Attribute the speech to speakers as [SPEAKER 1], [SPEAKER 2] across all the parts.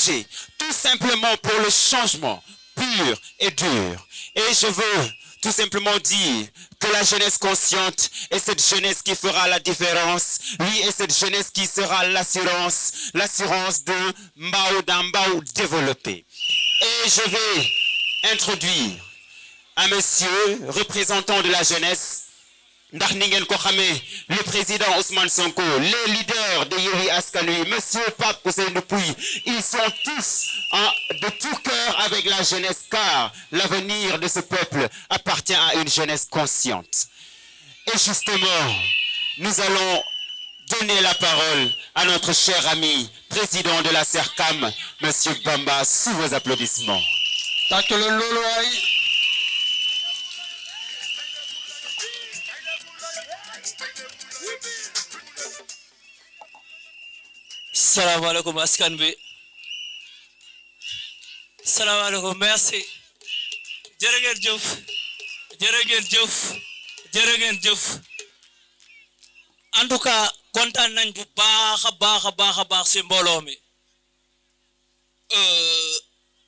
[SPEAKER 1] s'engager tout simplement pour le changement pur et dur. Et je veux tout simplement dire que la jeunesse consciente est cette jeunesse qui fera la différence. Oui, et cette jeunesse qui sera l'assurance de d'un Mbao développé. Et je vais introduire un monsieur représentant de la jeunesse, ndax ni ngeen ko xamee le président Ousmane Sonko, les leaders de Yewwi Askan Wi, monsieur Pape Ousseynou Pouye, ils sont tous de tout cœur avec la jeunesse, car l'avenir de ce peuple appartient à une jeunesse consciente. Et justement, nous allons donner la parole à notre cher ami, président de la CERCAM, monsieur Bamba, sous vos applaudissements.
[SPEAKER 2] Salam alaikum askan bi. Salam alaikum, merci. Jërëngeen jëf. En tout cas, kontaan nañ bu baax ci mbooloo mi.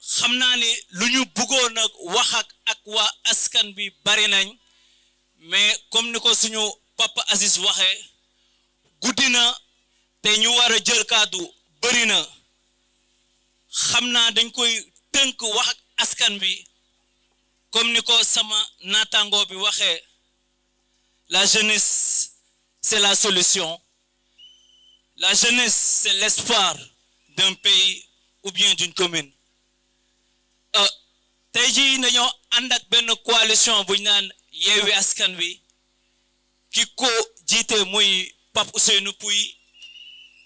[SPEAKER 2] Xam naa ni lu ñu bëggoon a wax ak waa askan bi bari nañ, mais comme ni ko suñu papa Aziz waxee, guddi na te ñu war a jël kàddu bari na. Xam naa dañ koy tënk wax ak askan bi comme ni ko sama naataango bi waxee, la jeunesse c'est la solution. La jeunesse c'est l'espoir d'un pays ou bien d'une commune. Tey jii nañoo ànd ak benn coalition bu ñu naan Yewwi Askan Wi, ki ko jiite muy Pape Ousseynou Pouye.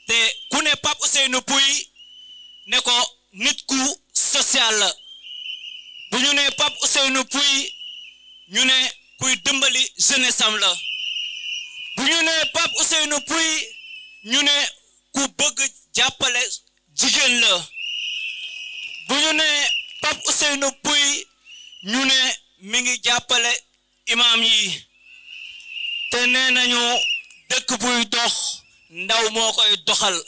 [SPEAKER 2] te ku ne Pape Ousseynou Pouye ne ko nit ku social la. Bu ñu ne Pape Ousseynou Pouye ñu ne kuy dimbali jeunesse am la. Bu ñu ne Pape Ousseynou Pouye ñu ne ku bëgg jàppale jigéen la. Bu ñu ne Pape Ousseynou Pouye ñu ne mi ngi jàppale imam yi. te nee nañu dëkk buy dox ndaw moo koy doxal.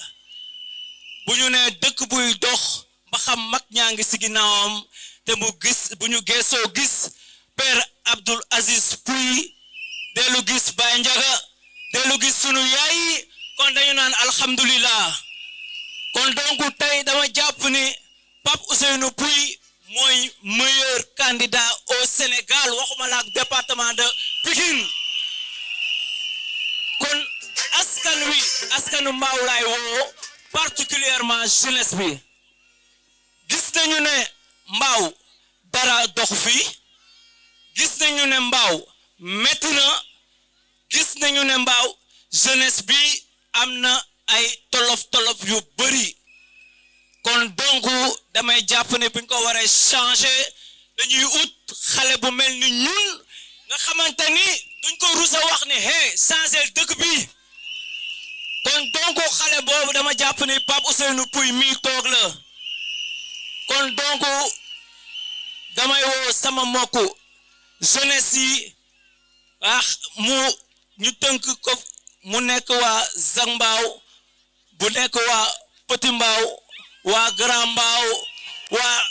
[SPEAKER 2] Bu ñu ne dëkk buy dox ba xam mag ñaa ngi si ginnaawam te mu gis bu ñu geesoo gis Père Abdoul Aziz Pouye dellu gis Baye Ndiaga dellu gis sunu yaay, kon dañu naan alhamdulillah. kon donc tey dama jàpp ni Pape Ousseynou Pouye mooy meilleur candidat au Sénégal, waxuma la ak département de Pikine. kon askanu Mbao laay woo particulièrement jeunesse bi. Gis nañu ne Mbao dara dox fi, gis nañu ne Mbao metti na, gis nañu ne Mbao jeunesse bi am na ay tolof yu bari. kon donc damay jàpp ne buñ ko waree changer dañuy ut xale bu mel ni ñun nga xamante ni duñ ko rusa wax ni changer dëkk bi. kon donc xale boobu dama jàpp ni Pape Ousseynou Pouye mi toog la. kon donc damay woo sama mbokku jeunesse yi ñu tënk ko mu nekk waa Zac Mbao, bu nekk waa Petit Mbao, waa Grand Mbao, waa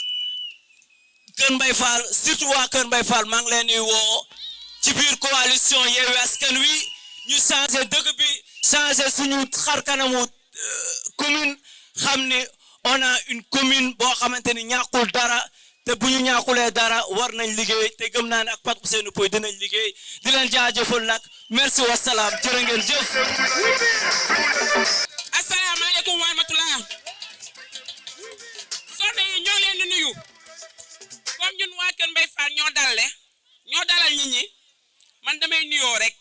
[SPEAKER 2] Kër Mbaye Fall, surtout waa Kër Mbaye Fall maa ngi leen di woo ci biir coalition Yewwi Askan Wi ñu changer dëkk bi, changer suñu xar kanamu commune, xam ne on a une commune boo xamante ni ñàkkul dara. te bu ñu ñaakulee dara war nañ liggéey te gëm naa ne ak Pape Ousseynou Pouye dinañ liggéey. di leen jaajëfal nag merci wasalaam jërë ngeen jëf.
[SPEAKER 3] asalaamaaleykum wa rahmatulah. soxna yi ñoo leen di nuyu. comme ñun waa Kër Mbaye Fall ñoo dalal nit ñi man damay nuyoo rek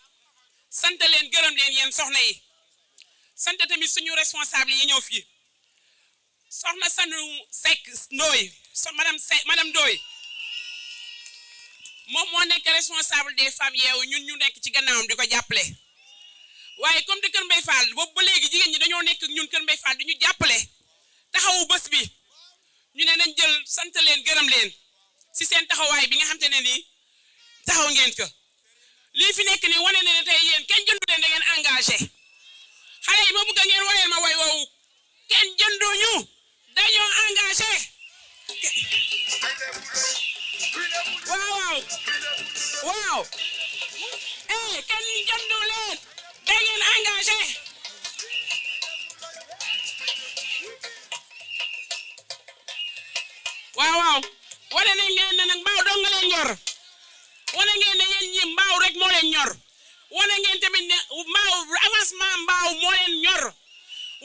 [SPEAKER 3] sant leen gërëm leen yéen soxna yi. sant tamit suñu responsable yi ñëw fii. soxna Sanu Seck Ndoye madame Ndoye moom moo nekk responsable des femmes Yewwi, ñun ñu nekk ci gannaawam di ko jàppale. waaye comme de Kër Mbaye Fall boobu ba léegi jigéen ñi dañoo nekk ñun Kër Mbaye Fall di ñu jàppale taxawu bés bi ñu ne nañ jël sant leen gërëm leen si seen taxawaay bi nga xam te ne nii taxaw ngeen ko. lii fi nekk nii wane na ne tey yéen kenn jëndu leen da ngeen engagé xale yi ma bëgg ngeen waneel ma way woowu kenn jënduñu dañoo engagé waaw kenn jëndu leen da ngeen engagé waaw wane nañ leen ne nag mbaaw dong nga leen ñor wane ngeen ne yéen ñi mbaaw rek moo leen ñor wane ngeen tamit ne mbaaw avancement mbaaw moo leen ñor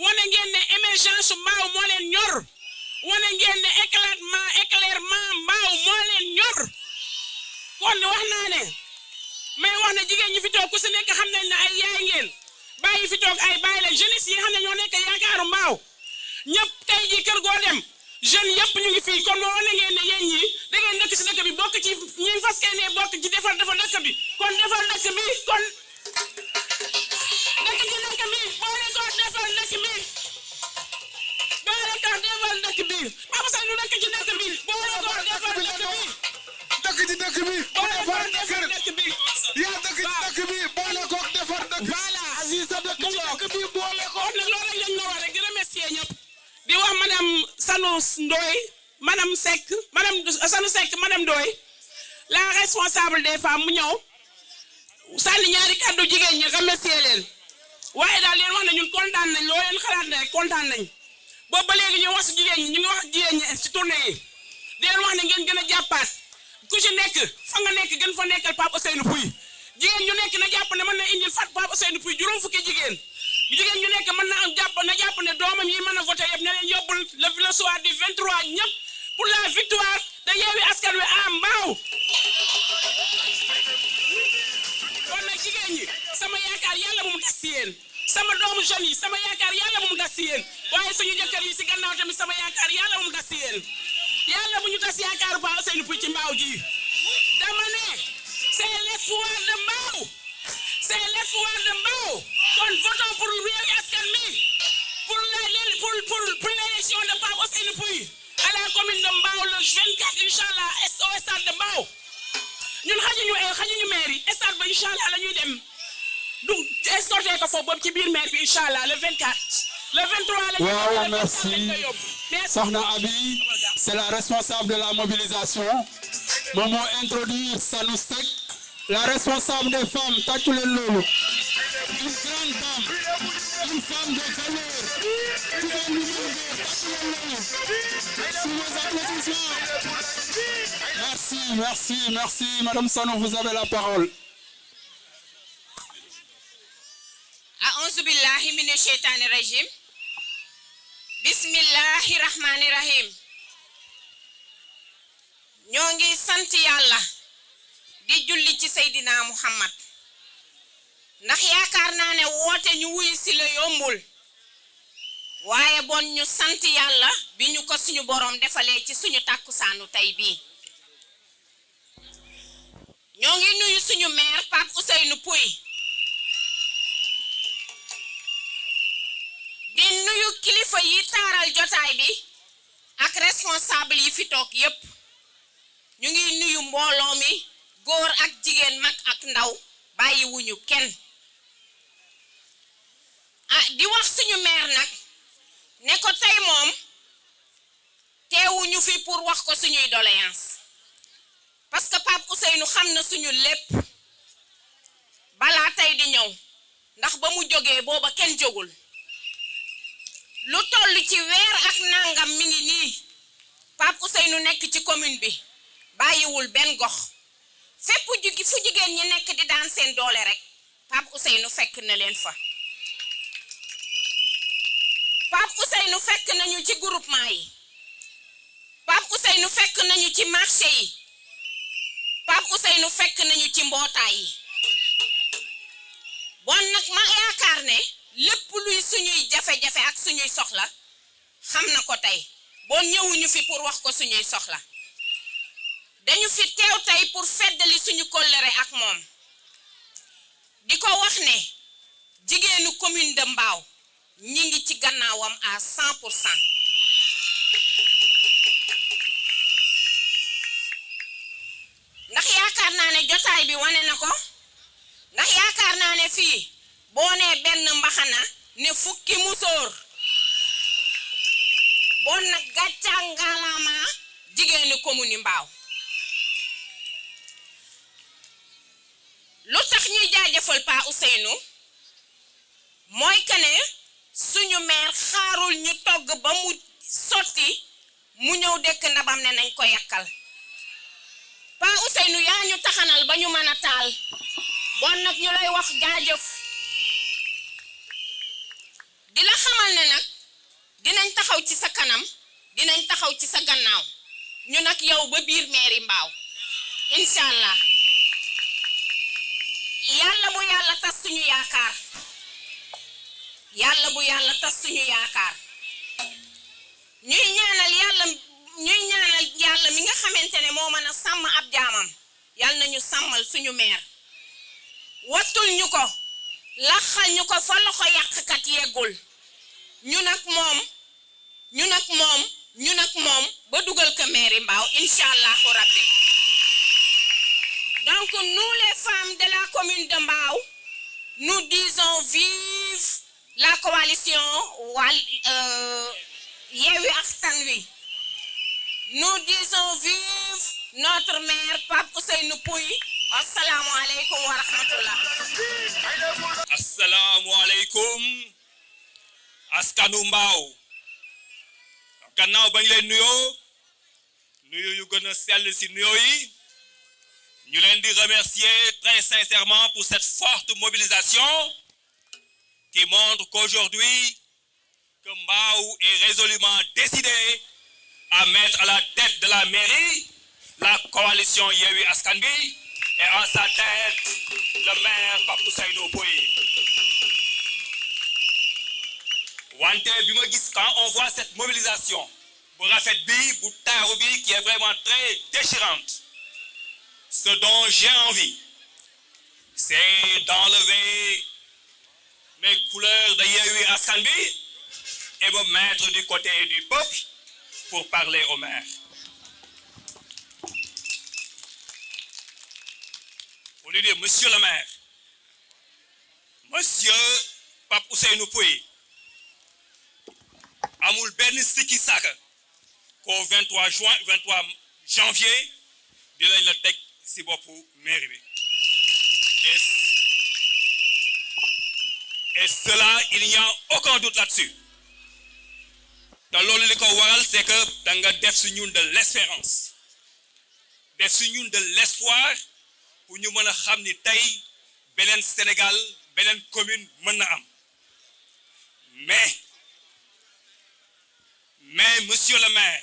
[SPEAKER 3] wane ngeen ne émergence mbaaw moo leen ñor wane ngeen ne éclairement mbaaw moo leen ñor kon wax naa ne may wax ne jigéen ñi fi toog ku si nekk xam nañ ne ay yaay ngeen bàyyi fi toog ay bàyyi la jeunesse yi xam ne ñoo nekk yaakaaru mbaaw ñëpp tey ji kër goo dem jeunes yëpp ñu ngi fii kon wane ngeen ne yéen ñi da ngeen dëkk si dëkk bi bokk ci ñi fas ne bokk ci defar dëkk bi kon defar dëkk bi kon dëkk ci dëkk bi boole ko defar dëkk bi boole ko defar dëkk bi Papa Ousseynou dëkk ci dëkk bi boole ko defar dëkk bi
[SPEAKER 4] dëkk ci dëkk bi defar dëkk bi yaa dëkk ci dëkk bi boole ko defar dëkk
[SPEAKER 3] voilà
[SPEAKER 4] Aziz sa dëkk ci dëkk bi boole ko
[SPEAKER 3] nag loolu rek lañ la war rek di remercier ñëpp di wax madame Sanou Ndoye madame Seck madame Ndoye la responsable des femmes mu ñëw sànni ñaari kàddu jigéen ñi remercier leen waaye daal leen wax ne ñun kontaan nañ loo leen xalaat ne rek kontaan nañ boobu ba léegi ñu wax si jigéen ñi ñu ngi wax jigéen ñi ci tournée yi di leen wax ne ngeen gën a jàppaat ku ci nekk fa nga nekk gën fa nekkal Pape Ousseynou Pouye jigéen ñu nekk na jàpp ne mën na indil fat Pape Ousseynou Pouye juróom fukki jigéen ñu nekk mën na am jàpp ne doomam yi mën a voté yëpp ne leen yóbbul le soir du 23 ñëpp pour la victoire de Yewwi Askan Wi à Mbao kon nag jigéen ñi sama yaakaar yàlla bu mu tas si yéen sama doomu jeunes yi sama yaakaar yàlla bu mu tas si yéen waaye suñu jëkkër yi si gannaaw tamit sama yaakaar yàlla bu mu tas si yéen yàlla bu ñu tas yaakaaru Pape Ousseynou Pouye ci Mbao ji dama ne c'est l'espoir de Mbao c'est l'espoir de Mbao kon votons pour Yewwi Askan Wi pour l'élection de Pape Ousseynou Pouye à la commune de Mbao le 24 inchallah au stade de Mbao ñun xajuñu maire yi stade ba inchallah la ñuy dem du escorter ko foofu boobu ci biir maire bi inchallah le 24 le 23 la ñuy
[SPEAKER 4] waaw merci Sokhna Abi c'est la responsable de la mobilisation moom moo introduire Sanou Seck la responsable des femmes tàccu leen loolu une grande dame une femme de valeur jigéen ñu mën góor tàccu leen loolu sous vos applaudissements merci madame Sanou vous avez la parole.
[SPEAKER 5] A'uuzu billahi mina sheytaani rajim bismillahi rahmani rahim ñoo ngi sant yàlla di julli ci Seydina Muhammad ndax yaakaar naa ne woote ñu wuy si la yombul waaye bon ñu sant yàlla bi ñu ko suñu boroom defalee ci suñu tàkkusaanu tey bii ñoo ngi nuyu suñu maire Pape Ousseynou Pouye di nuyu kilifa yi taaral jotaay bi ak responsable yi fi toog yépp ñu ngi nuyu mbooloo mi góor ak jigéen mag ak ndaw bàyyiwuñu kenn di wax suñu maire nag ne ko tey moom teewuñu fi pour wax ko suñuy doléance parce que Pape Ousseynou xam na suñu lépp balaa tey di ñëw ndax ba mu jógee booba kenn jógul lu toll ci weer ak nangam mi ngi nii Pape Ousseynou nekk ci commune bi bàyyiwul benn gox fépp fu jigéen ñi nekk di daan seen doole rek Pape Ousseynou fekk na leen fa Pape Ousseynou fekk nañu ci groupement yi Pape Ousseynou fekk nañu ci marché yi Pape Ousseynou fekk nañu ci mbootaay yi bon nag ma yaakaar ne lépp luy suñuy jafe-jafe ak suñuy soxla xam na ko tey bon ñëwuñu fi pour wax ko suñuy soxla dañu fi teew tey pour feddali suñu kóllëre ak moom di ko wax ne jigéenu commune de Mbao ñi ngi ci gannaawam à 100%. ndax yaakaar naa ne jotaay bi wane na ko ndax yaakaar naa ne fii boo nee benn mbaxana ne fukki musóor bon nag gàcca ngalaama jigéenu commune Mbao lu tax ñuy jaajëfal Pa Ousseynou mooy que ne suñu maire xaarul ñu togg ba mu sotti mu ñëw dekk ndabam ne nañ ko yakkal Pa Ousseynou yaa ñu taxanal ba ñu mën a taal bon nag ñu lay wax jaajëf di la xamal ne nag dinañ taxaw ci sa kanam dinañ taxaw ci sa gannaaw ñu nag yow ba biir mairie Mbao inshallah yàlla bu yàlla tas suñu yaakaar yàlla bu yàlla tas suñu yaakaar ñuy ñaanal yàlla mi nga xamante ne moo mën a sàmm ab jaamam yàlla nañu sàmmal suñu maire wattul ñu ko laxal ñu ko fa loxo yàqkat yeggul ñu nag moom ba dugal ko mairie Mbao inshallah rabbi. Donc nous les femmes de la commune de Mbao nous disons vive la coalition Yewwi Askan Wi. Nous disons vive notre maire Pape Ousseynou Pouye. Assalamu alaikum wa rahmatullah.
[SPEAKER 2] Assalamu alaikum askanu Mbao. Gannaaw bañ leen nuyo yu gëna sell ci nuyo yi ñu leen di remercier très sincèrement pour cette forte mobilisation qui montre qu'aujourd'hui que Mbao est résolument décidé à mettre à la tête de la mairie la coalition Yewwi Askan Wi et en sa tête le maire Pape Ousseynou Pouye. Wante bi ma gis quand on voit cette mobilisation bu rafet bi bu taaru bi qui est vraiment très déchirante, ce dont j'ai envie c'est d'enlever mes couleurs de Yewwi Askan Wi et me mettre du côté du peuple pour parler au maire. Pour lui dire, monsieur le maire, monsieur Pape Ousseynou Pouye, amul benn sikki sàkka qu'au 23 janvier dinañ la teg ci boppu mairie bi. Et cela, il n'y a aucun doute là-dessus. Dans loolu li ko waral c'est que da nga def ci ñun de l'espérance, def ci ñun de l'espoir pour ñu mën a xam ni tey beneen Sénégal beneen commune mën na am. Mais monsieur le maire,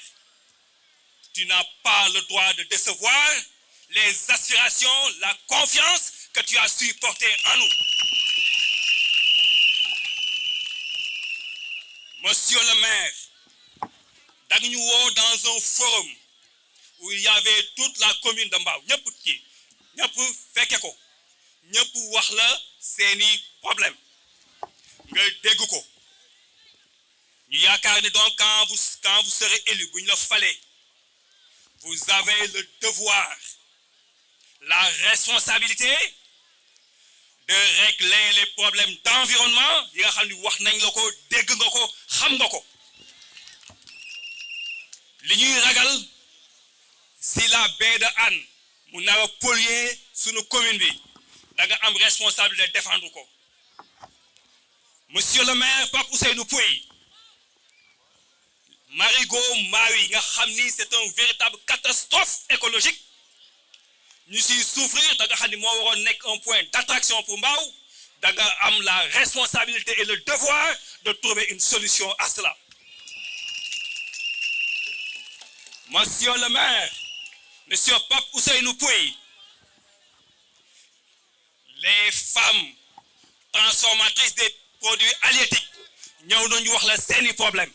[SPEAKER 2] tu n'as pas le droit de décevoir les aspirations, la confiance que tu as su porter en nous. Monsieur le maire, dañu ñu woo dans un forum où il y avait toute la commune de Mbao, ñëpp fekke ko, ñëpp wax la seeni problème nga dégg ko. Ñu yaakaar ni donc quand vous serez élu, bu ñu la falee, vous avez le devoir, la responsabilité de régler les problèmes d'environnement yi nga xam ni wax nañ la ko, dégg nga ko, xam nga ko. Li ñuy ragal si la baie de Hann mu nar a polluer sunu commune bi, da nga am responsabilité de défendre ko. Monsieur le maire Pape Ousseynou Pouye, Marigot Maui nga xam ni c'est un véritable catastrophe écologique, ñu siy souffrir, da nga xam ni moo waroon nekk un point d'attraction pour Mbao, da nga am la responsabilité et le devoir de trouver une solution à cela. Monsieur le maire, monsieur Pape Ousseynou Pouye, les femmes transformatrices des produits halieutiques ñëw nañu wax la seeni problème,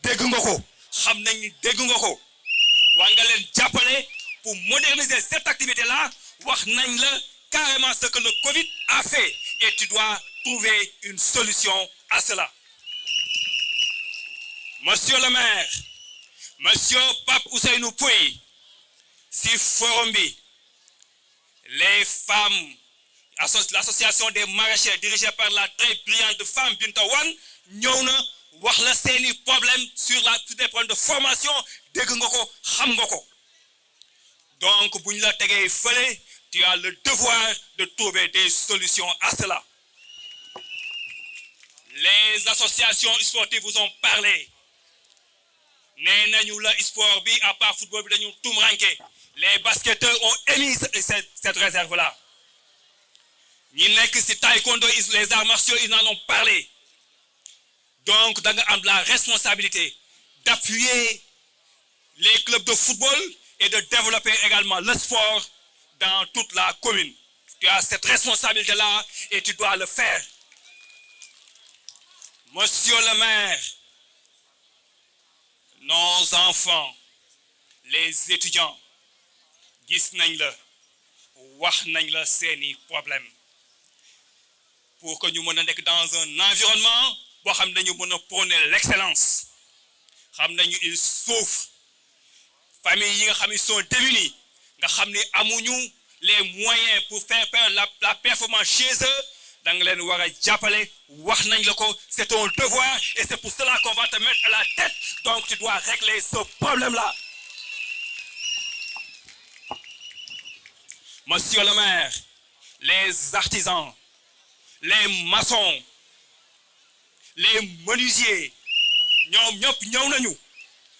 [SPEAKER 2] dégg nga ko, xam nañ ni dégg nga ko, war nga leen jàppale pour moderniser cette activité-là. Wax nañ la carrément ce que le Covid a fait et tu dois trouver une solution à cela. Monsieur le maire, monsieur Pape Ousseynou Pouye, si forum bi, les femmes, l'association des maraîchers dirigée par la très brillante femme Binta Wane ñëw na wax la seeni problème sur des problèmes de formation dégg nga ko xam nga ko donc bu ñu la tegee fële tu as le devoir de trouver des solutions à cela. Les associations sportives vous ont parlé nee nañu la sport bi à part football bi dañu tumranke. Les basketteurs ont émis cette réserve là ñi nekk ci taekwondo les arts martiaux ils en ont parlé. Donc da nga am la responsabilité d'appuyer les clubs de football et de développer également le sport dans toute la commune. Tu as cette responsabilité-là et tu dois le faire. Monsieur le maire, nos enfants, les étudiants, gis nañ la wax nañ la seeni problème pour que ñu mën a nekk dans un environnement boo xam nañu mën a prôner l'excellence xam nañu il souffre famille yi nga xam ne sont démunis nga xam ne amuñu les moyens pour faire la performance chez eux da nga leen war a jàppale wax nañ la ko c'est ton devoir et c'est pour cela qu'on va te mettre à la tête donc tu dois régler ce problème-là. Monsieur le maire, les artisans, les maçons, les menuisiers ñoom ñëpp ñëw nañu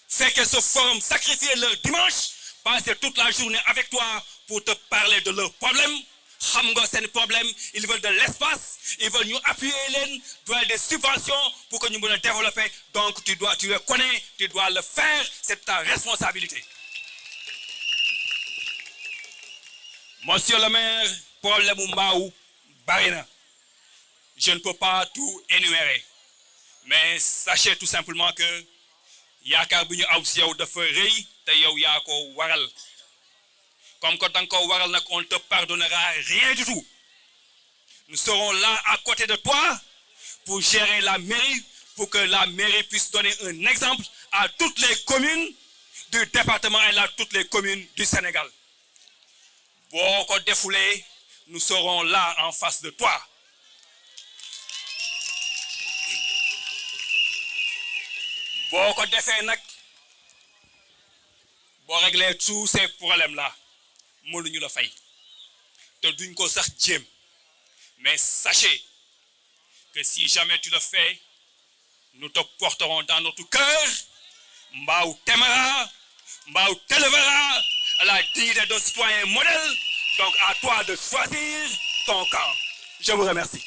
[SPEAKER 2] fekk ce forum sacrifier le dimanche passer toute la journée avec toi pour te parler de leurs problèmes xam nga seen problème ils veulent de l'espace ils veulent ñu appuyer leen doivent des subventions pour que ñu mën a développer donc tu le connais tu dois le faire c'est ta responsabilité. Monsieur le maire, problème mu mbaaw bari na je ne peux pas tout énumérer mais sachez tout simplement que yaakaar bu ñu aw si yow dafa rëy te yow yaa ko waral comme que da nga ko waral nag on ne te pardonnera rien du tout. Nous serons là à côté de toi pour gérer la mairie pour que la mairie puisse donner un exemple à toutes les communes du département et à toutes les communes du Sénégal. Boo ko defulee nous serons là en face de toi. Boo ko defee nag boo régler tous ces problèmes là mënuñu la fay te duñ ko sax jéem mais sachez que si jamais tu le fais nous te porterons dans notre cœur mbaaw t'aimera mbaaw t'élèvera à la dignité d'un citoyen modèle donc à toi de choisir ton camp. Je vous remercie.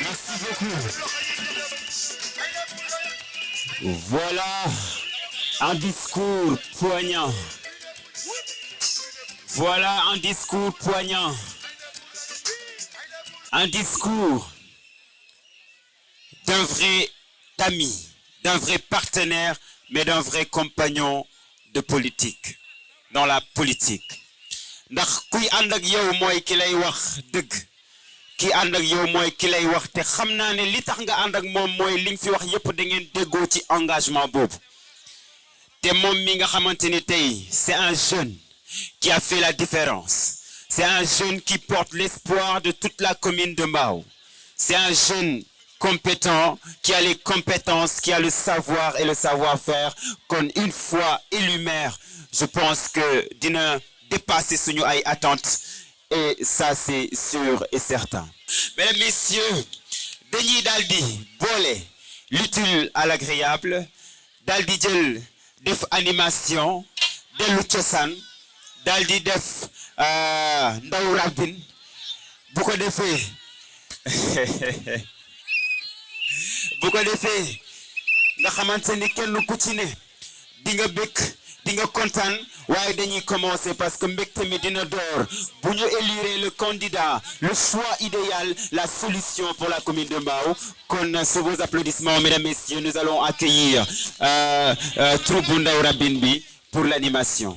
[SPEAKER 1] Merci beaucoup. Voilà un discours poignant. Voilà un discours poignant. Un discours d'un vrai ami, d'un vrai partenaire, mais d'un vrai compagnon de politique, dans la politique. Ndax kuy ànd ak yow mooy ki lay wax dëgg ki ànd ak yow mooy ki lay wax te xam naa ne li tax nga ànd ak moom mooy li nga fi wax yépp da ngeen déggoo ci engagement boobu te moom mi nga xamante ni tey c'est un jeune qui a fait la différence c'est un jeune qui porte l'espoir de toute la commune de Mbao c'est un jeune compétent qui a les compétences qui a le savoir et le savoir-faire kon une fois élu maire je pense que dina dépasser suñu ay attentes et ça c'est sûr et certain. Mesdames, messieurs, dañuy daal di boole l'utile à l'agréable daal di jël def animation dellu cosaan daal di def ndaw rabin bu ko defee nga xamante ni kenn ku ci ne di nga bëgg di nga kontaan waaye dañuy commencer parce que mbégte mi dina door bu ñu élire le candidat le choix idéal la solution pour la commune de Mbao kon sous vos applaudissements mesdames messieurs nous allons accueillir troupe bu ndaw rabine bi pour l'animation.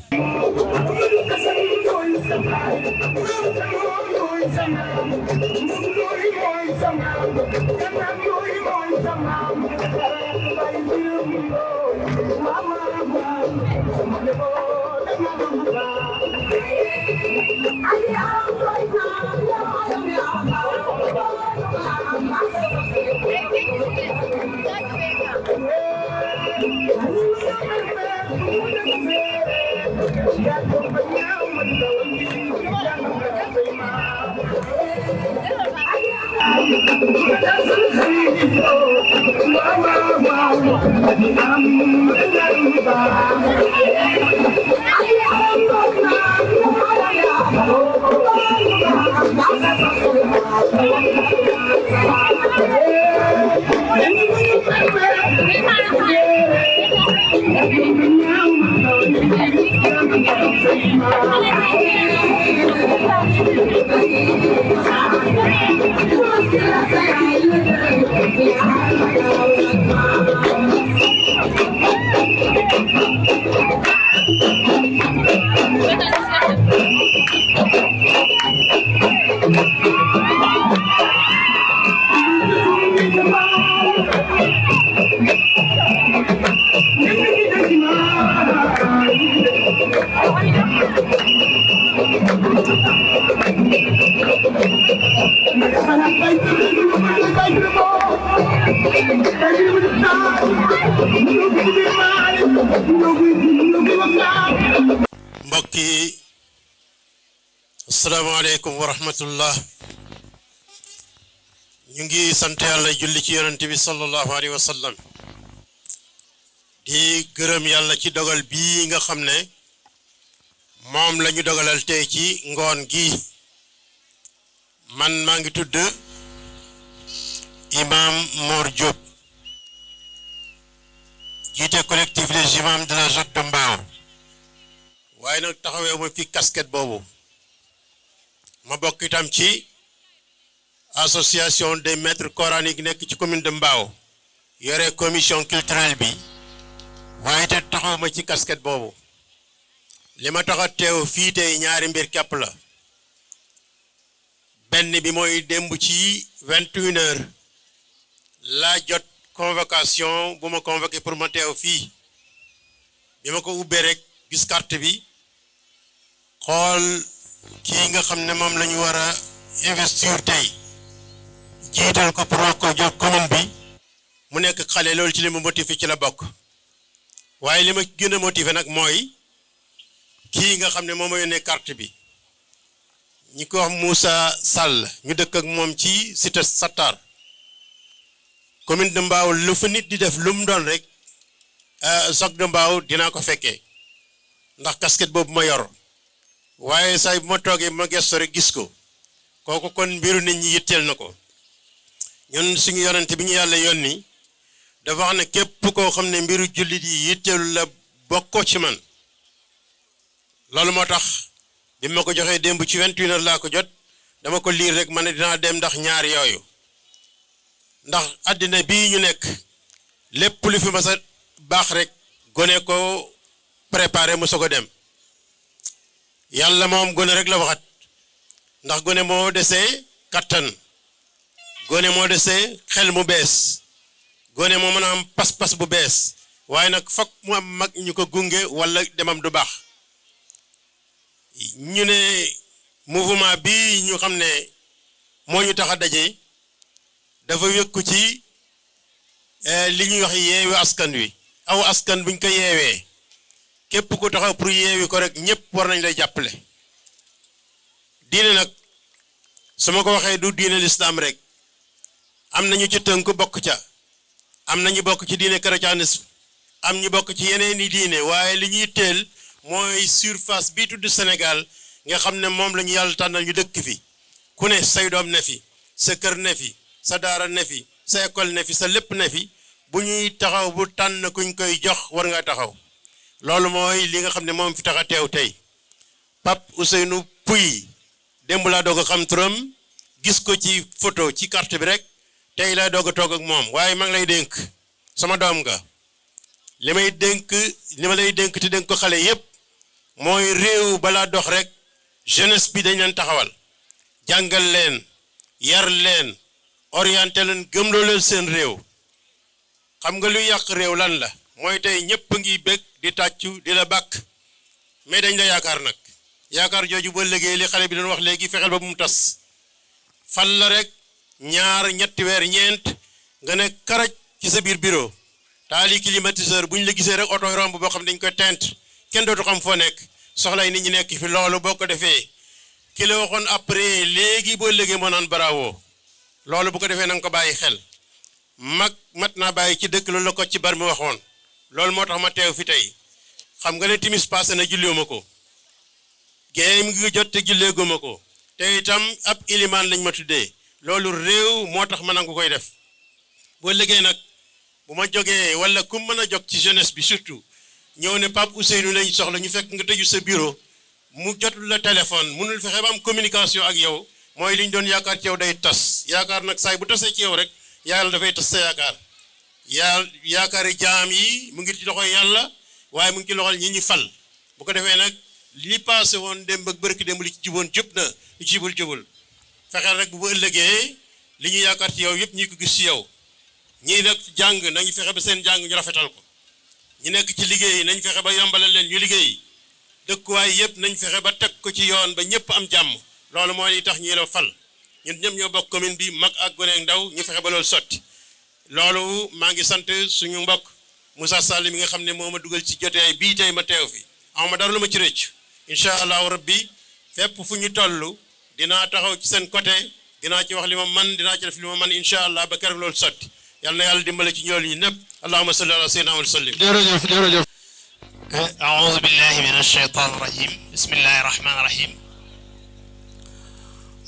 [SPEAKER 6] mbokki asalaamaaleykum wa rahmatullah ñu ngi sant yàlla julli ci yonent bi sallallahu alayhi wa sallam di gërëm yàlla ci dogal bii nga xam ne moom la ñu dogalal tey ci ngoon gi man maa ngi tudd imam Mor Diop jiite collectif des imams de la Jotte de Mbao waaye nag taxawee ma fi casquette boobu ma bokk itam ci association des maîtres coraniques nekk ci commune de Mbao yore commission culturelle bi waaye te taxaw ma ci casquette boobu li ma tax a teew fii tey ñaari mbir képp la benn bi mooy démb ci 21h laa jot convocation bu ma convoqué pour ma teew fii bi ma ko ubbee rek gis carte bi xool kii nga xam ne moom la ñu war a investir tey jiital ko pour wax ko jox commune bi mu nekk xale loolu ci li ma motivé ci la bokk waaye li ma gën a motivé nag mooy kii nga xam ne moom ma yónnee carte bi ñi ko wax Moussa Sall ñu dëkk ak moom ci cité Satar commune de Mbao lu fa nit di def lu mu doon rek Jotte de Mbao dinaa ko fekkee ndax casquette boobu ma yor waaye say bu ma toogee ma gestu rek gis ko kooku kon mbiru nit ñi yitteel na ko ñun suñu yonent bi ñu yàlla yónni dafa wax ne képp koo xam ne mbiru jullit yi yitteelu la bokkoo ci man loolu moo tax bi ma ko joxee démb ci 21h laa ko jot dama ko liir rek ma ne dinaa dem ndax ñaar yooyu ndax àddina bii ñu nekk lépp lu fi mas a baax rek gone ko préparé mu soog a dem yàlla moom gone rek la waxat ndax gone moo desee kattan gone moo desee xel mu bees gone moo mën a am pas-pas bu bees waaye nag fokk mu am mag ñu ko gunge wala demam du baax ñu ne mouvement bi ñu xam ne moo ñu tax a daje dafa wékku ci li ñuy wax yeewi askan wi aw askan buñ ko yeewee képp ku taxaw pour yeewi ko rek ñëpp war nañ lay jàppale diine nag su ma ko waxee du diine l'islam rek am nañu ci tënk bokk ca am nañu bokk ci diine chrétianisme am ñu bokk ci yeneen i diine waaye li ñuy teel mooy surface bii tudd Sénégal nga xam ne moom la ñu yàlla tànnal ñu dëkk fi ku ne say doom ne fi sa kër ne fi sa daara ne fi sa école ne fi sa lépp ne fi bu ñuy taxaw bu tànn kuñ koy jox war nga taxaw loolu mooy li nga xam ne moom fi tax a teew tey Pape Ousseynou Pouye démb laa doog a xam turam gis ko ci photo ci carte bi rek tey laa doog a toog ak moom waaye maa ngi lay dénk sama doom nga li ma lay dénk te dénk ko xale yépp mooy réew balaa dox rek jeunesse bi dañ leen taxawal jàngal leen yar leen orienté leen gëmloo leen seen réew xam nga luy yàq réew lan la mooy tey ñëpp ngi bëgg di tàccu di la bàkk mais dañ la yaakaar nag yaakaar jooju boo liggéey li xale bi doon wax léegi fexeel ba mu tas fal la rek ñaar ñetti weer ñeent nga ne karaj ci sa biir bureau taali climatiseur bu ñu la gisee rek oto romb boo xam ne dañ koy teint kenn dootu xam foo nekk soxlay nit ñi nekk fi loolu boo ko defee ki la waxoon après léegi boo liggéey moo naan bravo loolu bu ko defee na nga ko bàyyi xel mag mat naa bàyyi ci dëkk loolu la ko ci bar mi waxoon loolu moo tax ma teew fi tey xam nga ne timis passé na julliwuma ko géey mi ngi jot te julleeguma ko te itam ab ilimaan lañ ma tuddee loolu réew moo tax ma nangu koy def boo liggéey nag bu ma jógee wala ku mën a jog ci jeunesse bi surtout ñëw ne Pape Ousseynou lañ soxla ñu fekk nga tëju sa bureau mu jotul la téléphone mënul fexe ba am communication ak yow mooy li ñu doon yaakaar ci yow day tas yaakaar nag saay bu tasee ci yow rek yàlla dafay tas sa yaakaar yaakaari jaam yi mu ngi ci loxoy yàlla waaye mu ngi ci loxol ñi ñu fal bu ko defee nag li passé woon démb ak bërki démb li ci juboon jub na li ci jubul fexeel rek bu ëllëgee li ñu yaakaar ci yow yëpp ñi ko gis ci yow ñii nag jàng nañu fexe ba seen jàng ñu rafetal ko ñi nekk ci liggéey nañ fexe ba yombalal leen ñu liggéey dëkkuwaay yëpp nañ fexe ba teg ko ci yoon ba ñëpp am jàmm loolu moo li tax ñii la fal ñun ñëpp ñoo bokk commune bi mag ak gone ak ndaw ñu fexe ba loolu sotti loolu maa ngi sant suñu mbokk Moussa Sall mi nga xam ne moo ma dugal ci jotaay bii tey ma teew fi awma dara lu ma ci rëcc incha allahu rabbi fépp fu ñu toll dinaa taxaw ci seen côté dinaa ci wax li ma man dinaa ci def li ma man incha allah ba keroog loolu sotti yàlla na yàlla dimbale ci ñool ñi ñëpp allahumma salli ala sayyidina wa sallim
[SPEAKER 4] jërëjëf
[SPEAKER 7] أعوذ بالله من الشيطان الرجيم بسم الله الرحمن الرحيم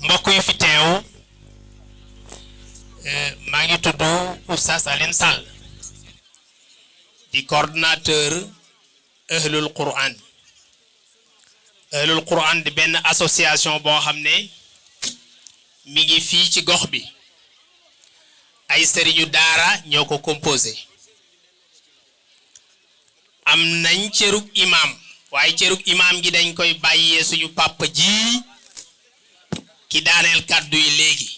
[SPEAKER 7] mbokk yi fi teew maa ngi tudd Oustaz Alioune Sall di coordinateur Ahlul Quran Ahlul Quran di benn association boo xam ne mi ngi fii ci gox bi ay sëriñu daara ñoo ko composé am nañ cërug imam waaye cërug imam gi dañ koy bàyyee suñu papa ji ki daaneel kàddu yi léegi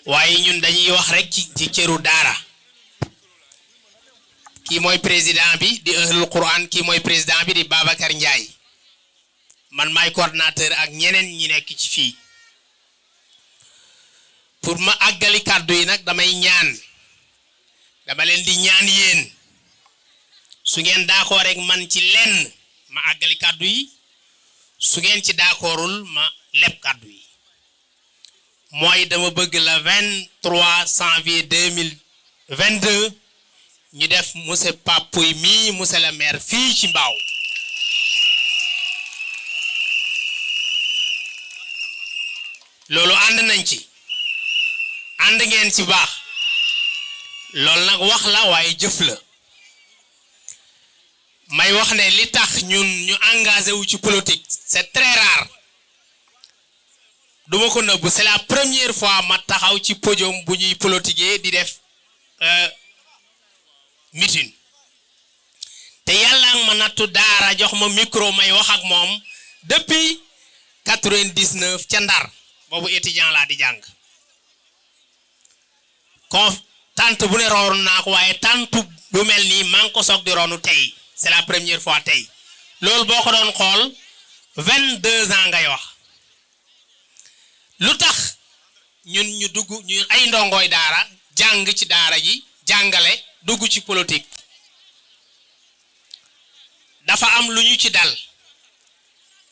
[SPEAKER 7] waaye ñun dañuy wax rek ci cëru daara kii mooy président bi di Ahlul Quran kii mooy président bi di Babacar Ndiaye man maay coordinateur ak ñeneen ñi nekk ci fii pour ma àggali kàddu yi nag damay ñaan dama leen di ñaan yéen su ngeen d'accord rek man ci lenn ma àggali kàddu yi su ngeen ci d'accordul ma leb kàddu yi mooy dama bëgg le 23 janvier 2022 ñu def monsieur Papoy mi monsieur le maire fii ci Mbao loolu ànd nañ ci ànd ngeen ci baax loolu nag wax la waaye jëf la may wax ne li tax ñun ñu engagé wu ci politique c'est très rare duma ko nëbb c'est la première fois ma taxaw ci podium bu ñuy politiquer di def meeting te yàlla ak ma nattu daara jox ma micro may wax ak moom depuis 99 ca Ndar boobu étudiant laa di jàng tant bu ne roonu naa ko waaye tant bu mel nii maa ngi ko soog di roonu tey c'est la première fois tey loolu boo ko doon xool 22 ans ngay wax lu tax ñun ñu dugg ñu ay ndongooy daara jàng ci daara ji jàngale dugg ci politique dafa am lu ñu ci dal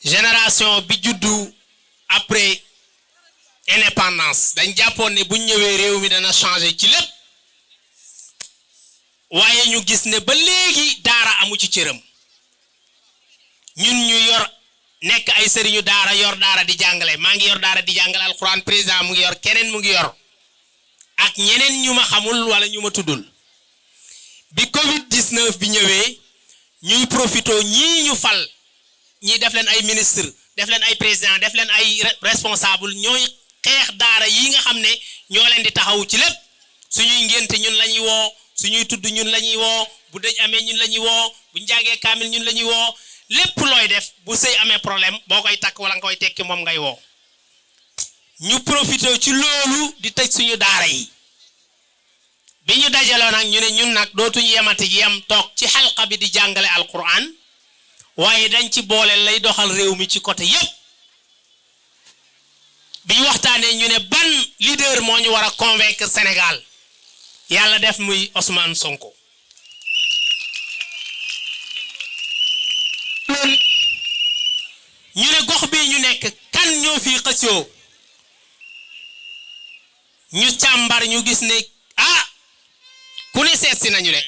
[SPEAKER 7] génération bi juddu après indépendance dañ jàppoon ne buñ ñëwee réew mi dana changer ci lépp waaye ñu gis ne ba léegi daara amu ci cëram ñun ñu yor nekk ay sëriñu daara yor daara di jàngale maa ngi yor daara di jàngale alxuraan président mu ngi yor keneen mu ngi yor ak ñeneen ñu ma xamul wala ñu ma tuddul bi Covid 19 bi ñëwee ñuy profito ñii ñu fal ñii def leen ay ministre def leen ay président def leen ay responsable ñooy xeex daara yi nga xam ne ñoo leen di taxaw ci lépp suñuy ngénte ñun la ñuy woo suñuy tudd ñun la ñuy woo bu dëj amee ñun la ñuy woo bu njàngee kaamil ñun la ñuy woo lépp looy def bu sëy amee problème boo koy takk wala nga koy tekki moom ngay woo ñu profité ci loolu di tëj suñu daara yi bi ñu dajaloo nag ñu ne ñun nag dootuñu yemati yem toog ci xalqa bi di jàngale alquran waaye dañ ci boole lay doxal réew mi ci côté yépp bi ñu waxtaanee ñu ne ban leader moo ñu war a convaincre Sénégal yàlla def muy Ousmane Sonko ñu ne gox bi ñu nekk kan ñoo fi xëccoo ñu càmbar ñu gis ne ah ku ne seet si nañu de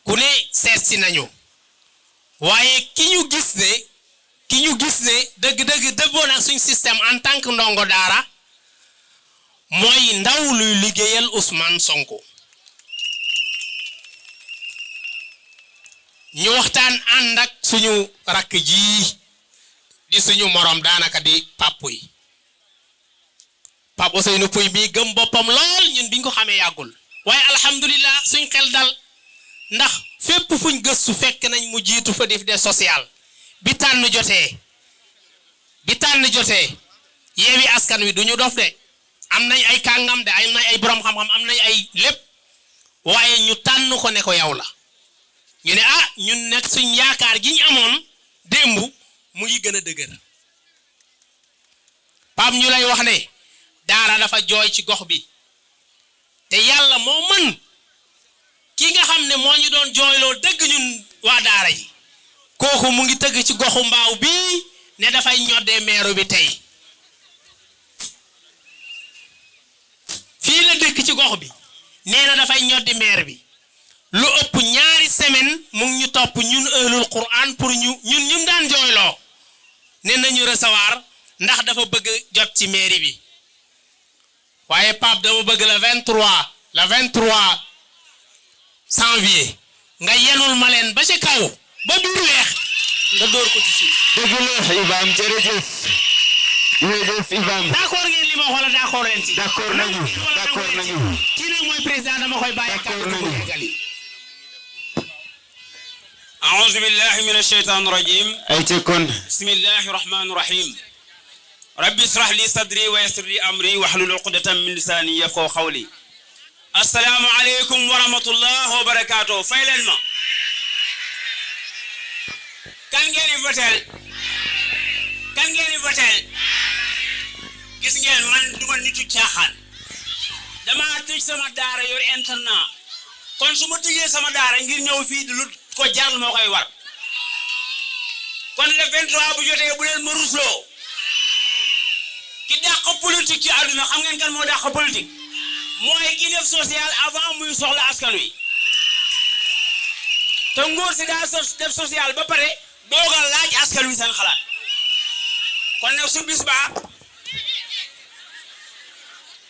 [SPEAKER 7] ku ne seet si nañu waaye ki ñu gis ne dëgg-dëgg dëbboon ak suñ système en tant que ndongo daara mooy ndaw luy liggéeyal Ousmane Sonko ñu waxtaan ànd ak suñu rakk ji di suñu morom daanaka di Pape Ousseynou Pouye bi gëm boppam lool ñun biñ ko xamee yàggul waaye alhamdulilah suñ xel dal ndax fépp fuñ gëstu fekk nañ mu jiitu fa def de social bi tànn jotee Yewwi Askan Wi duñu dof de am nañ ay kàngam de am nañ ay borom xam-xam am nañ ay lépp waaye ñu tànn ko ne ko yow la ñu ne ah ñun nag suñ yaakaar gi ñu amoon démb mu ngi gën a dëgër Pape ñu lay wax ne daara dafa jooy ci gox bi te yàlla moo mën ki nga xam ne moo ñu doon jooyloo dëgg ñun waa daara ji kooku mu ngi tëgg ci goxu mbaaw bii ne dafay ñoddee meeru bi tey fii la dëkk ci gox bi nee na dafay ñoddi meer bi lu ëpp ñaari semaine mu ngi ñu topp ñun ahlul Qur'an pour ñun daan jooyloo ne nañu recevoir ndax dafa bëgg jot ci mairie bi waaye Pape dama bëgg le 23 janvier nga yenul ma leen ba ci kaw ba biir weex nga dóor ko ci suuf.
[SPEAKER 1] dëgg la Ibrahima jërëjëf Ibrahima.
[SPEAKER 7] d'accord ngeen li ma wax wala d'accord leen ci.
[SPEAKER 1] d'accord nañu.
[SPEAKER 7] kii nag mooy président dama koy bàyyi.
[SPEAKER 1] d'accord nañu.
[SPEAKER 8] أعوذ بالله من الشيطان الرجيم بسم الله الرحمن الرحيم ربي اشرح لي صدري ويسر لي أمري واحلل عقدة من لساني يفقهوا قولي السلام عليكم ورحمة الله وبركاته فايلن ما kan ngeen votel gis ngeen man duma nitu caaxaan dama tëj sama daara yor internat kon su ma tëjee sama daara ngir ñëw fii di lu ko jaral moo koy war kon le 23 bu jotee bu leen ma rusloo ki dàq politique ci àdduna xam ngeen kan moo dàq politique mooy ki def social avant muy soxla askan wi te nguur si daa def social ba pare doogal laaj askan wi seen xalaat kon nag su bis ba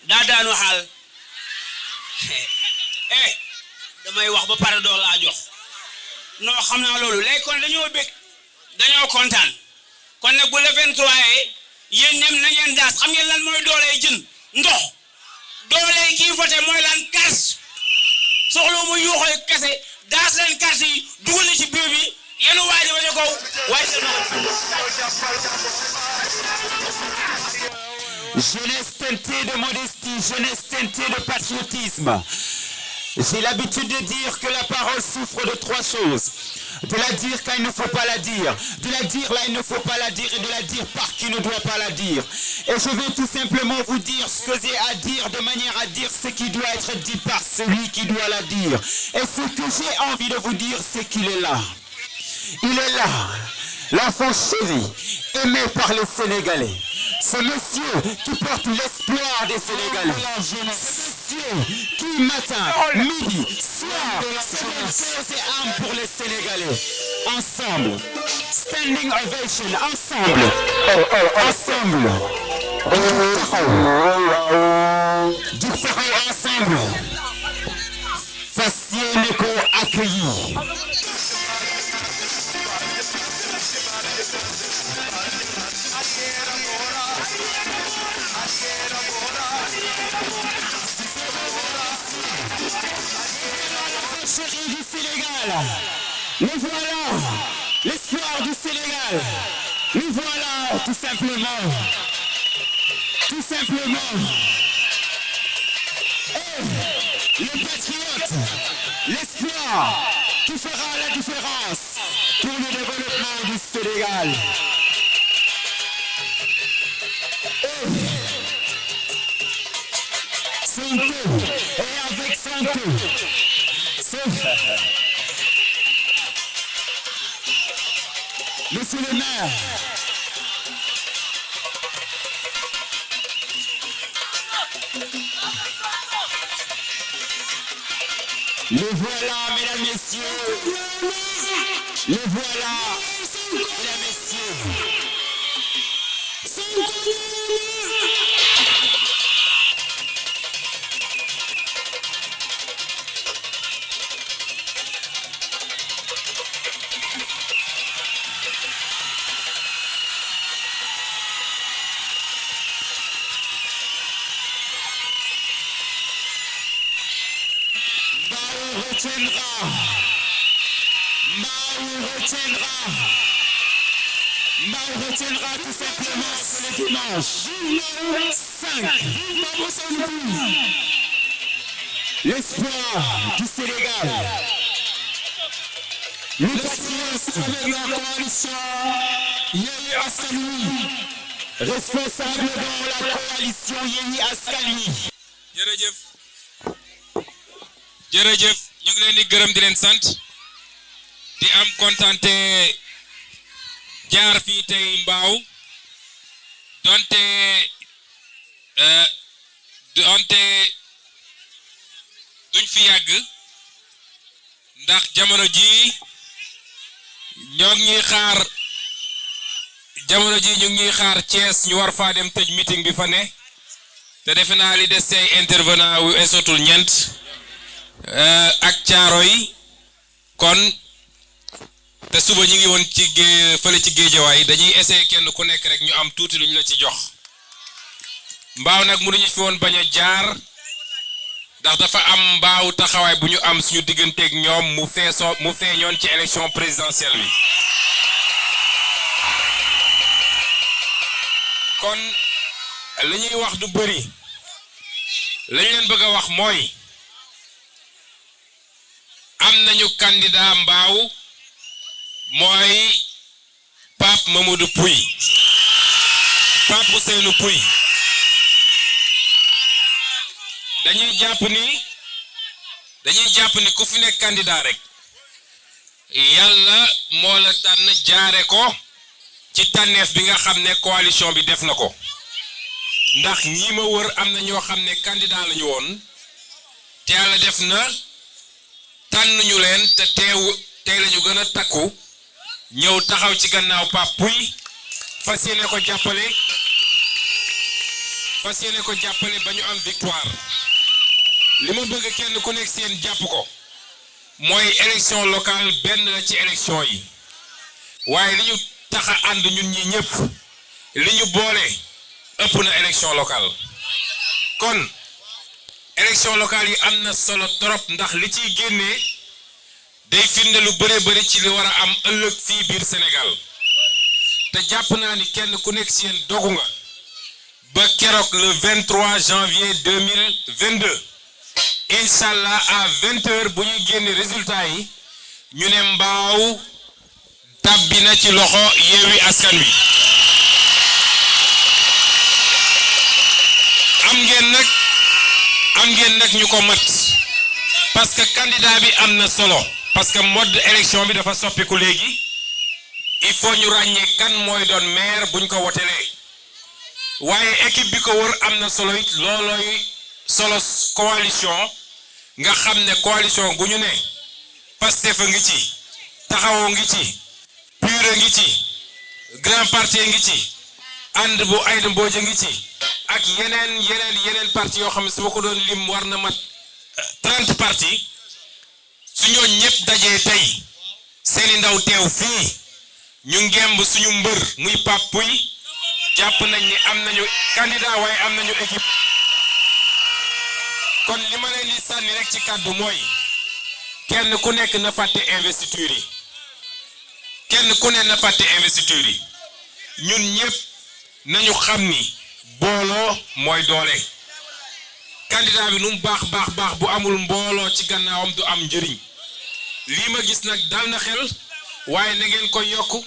[SPEAKER 8] daa daanu xaal damay wax ba pare doo laa jox non xam naa loolu léegi kon dañoo bëgg dañoo kontaan kon nag bu le 23 yéen ñem na ngeen daas xam ngeen lan mooy dooley jën ndox dooley kii voté mooy lan carte soxla mu yuuxoy kese daas leen carte yi dugal ci biir bi yéen waaji ba ca kaw waaye
[SPEAKER 1] jeunesse teintée de modestie, jeunesse teintée de patriotisme. J'ai l'habitude de dire que la parole souffre de trois choses. De la dire quand il ne faut pas la dire, de la dire là il ne faut pas la dire et de la dire par qui ne doit pas la dire. Et je vais tout simplement vous dire ce que j'ai à dire de manière à dire ce qui doit être dit par celui qui doit la dire. Et ce que j'ai envie de vous dire, c'est qu'il est là. Il est là, l'enfant chéri, aimé par les Sénégalais. Ce monsieur qui porte l'espoir des Sénégalais. Ce monsieur qui matin, midi, soir, se donne corps et âme pour les Sénégalais. Ensemble. Standing ovation. Ensemble. Ensemble. Du taxaw ensemble. Fas yéene ko accueillir. Chéri du Sénégal, nous voilà, l'espoir du Sénégal, nous voilà tout simplement, et le patriote, l'espoir qui fera la différence, Sénégal. Sonko, et avec Sonko. Monsieur le maire. Le voilà, mesdames, messieurs. Le voilà, mesdames, messieurs. Mal retiendra tout simplement que le dimanche 5, l'espoir du Sénégal, le patriote avec la coalition Yewwi Askan Wi, responsable dans la coalition Yewwi Askan Wi.
[SPEAKER 9] jërëjëf ñu ngi leen di gërëm di leen sant di am kontante jaar fii tey Mbao donte duñ fi yàgg ndax jamono ji ñu ngi ñuy xaar Thiès ñu war faa dem tëj meeting bi fa ne te defe naa li des say intervenant wu esotul ñeent ak caaro yi kon te suba ñu ngi woon ci fële ci Géejawaay dañuy essayer kenn ku nekk rek ñu am tuuti lu ñu la ci jox Mbao nag mënuñu fi woon bañ a jaar ndax dafa am Mbao taxawaay bu ñu am suñu digganteeg ñoom mu feeñoon ci élection présidentielle bi kon li ñuy wax du bëri lañ leen bëgg a wax mooy am nañu candidat Mbao mooy Pape Mamadou Pouye Pape Ousseynou Pouye dañuy jàpp ni ku fi nekk candidat rek yàlla moo la tànn jaare ko ci tànneef bi nga xam ne coalition bi def na ko ndax ñi ma wër am na ñoo xam ne candidat lañu woon te yàlla def na tànnuñu leen te tey lañu gën a takku ñëw taxaw ci gannaaw Pape Pouye fas yéene ko jàppale ba ñu am victoire li ma bëgg kenn ku nekk seen jàpp ko mooy élection locale benn la ci élection yi waaye li ñu tax a ànd ñun ñi ñëpp li ñu boole ëpp na élection locale kon élection locale yi am na solo trop ndax li ciy génnee day firnde lu bëree bëri ci li war a am ëllëg fii biir Sénégal te jàpp naa ni kenn ku nekk ci yéen dogu nga ba keroog le 23 janvier 2022 inshallah à 20h bu ñuy génne résultat yi ñu ne Mbao tàbbi na ci loxo Yewwi Askan Wi am ngeen nag ñu ko mat parce que candidat bi am na solo parce que mode élection bi dafa soppiku léegi il faut ñu ràññee kan mooy doon maire buñ ko wotelee waaye équipe bi ko wër am na solo it loolooy solo coalition nga xam ne coalition gu ñu ne Pastef a ngi ci Taxawu ngi ci PUR ngi ci Grand Parti ngi ci ànd bu Aïda Mbodj ngi ci ak yeneen parti yoo xam ne su ma ko doon lim war na mat 30 parti su ñoo ñëpp dajee tey seeni ndaw teew fii ñu ngemb suñu mbër muy Pape Pouye jàpp nañ ni am nañu candidat waaye am nañu équipe kon li ma leen di sànni rek ci kàddu mooy kenn ku nekk na fàtte investiture yi ñun ñëpp nañu xam ni booloo mooy doole candidat bi nu mu baax bu amul mbooloo ci gannaawam du am njëriñ lii ma gis nag dal na xel waaye na ngeen ko yokk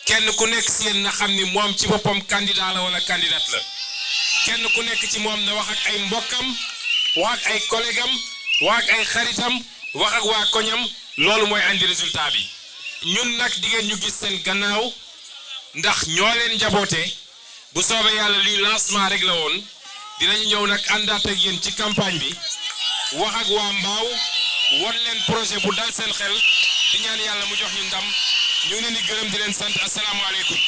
[SPEAKER 9] kenn ku nekk si yéen na xam ni moom ci boppam candidat la wala candidate la kenn ku nekk ci moom na wax ak ay mbokkam wax ak ay collègue am wax ak ay xaritam wax ak waa koñam loolu mooy andi résultat bi ñun nag di ngeen ñu gis seen gannaaw ndax ñoo leen njaboote bu soobee yàlla lii lancement rek la woon dinañu ñëw nag àndaat ak yéen ci campagne bi wax ak waa Mbao won leen projet bu dal seen xel di ñaan yàlla mu jox ñu ndam ñu ngi leen di gërëm di leen sant asalaamaaleykum.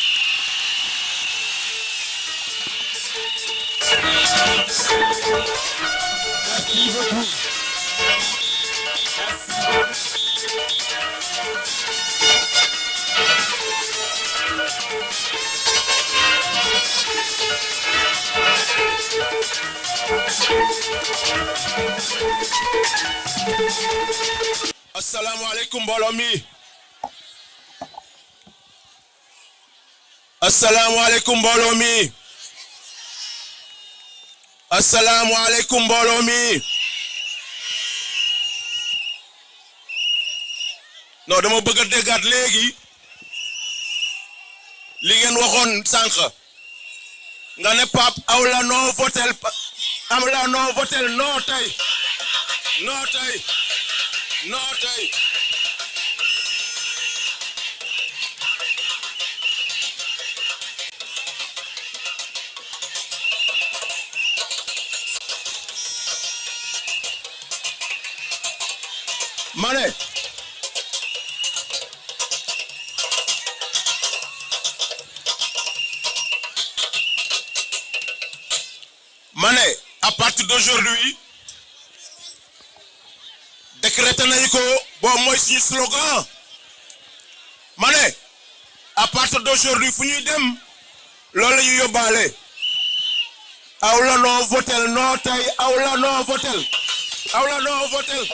[SPEAKER 1] Merci beaucoup.
[SPEAKER 10] Assalamu alaikum mbooloo mi. Assalamu alaikum mbooloo mi. Assalamu alaikum mbooloo mi. Non dama bëgg a déggaat léegi li ngeen waxoon sànq nga ne Pape awla no votel amla no votel no tey no tey no tey mane à partir d'aujourd'hui décrété nañu ko bo mooy suñu slogan mane à partir d'aujourd'hui fu ñuy dem loolu la ñu yóbbaale awla no votel no tey awla no votel awla no votel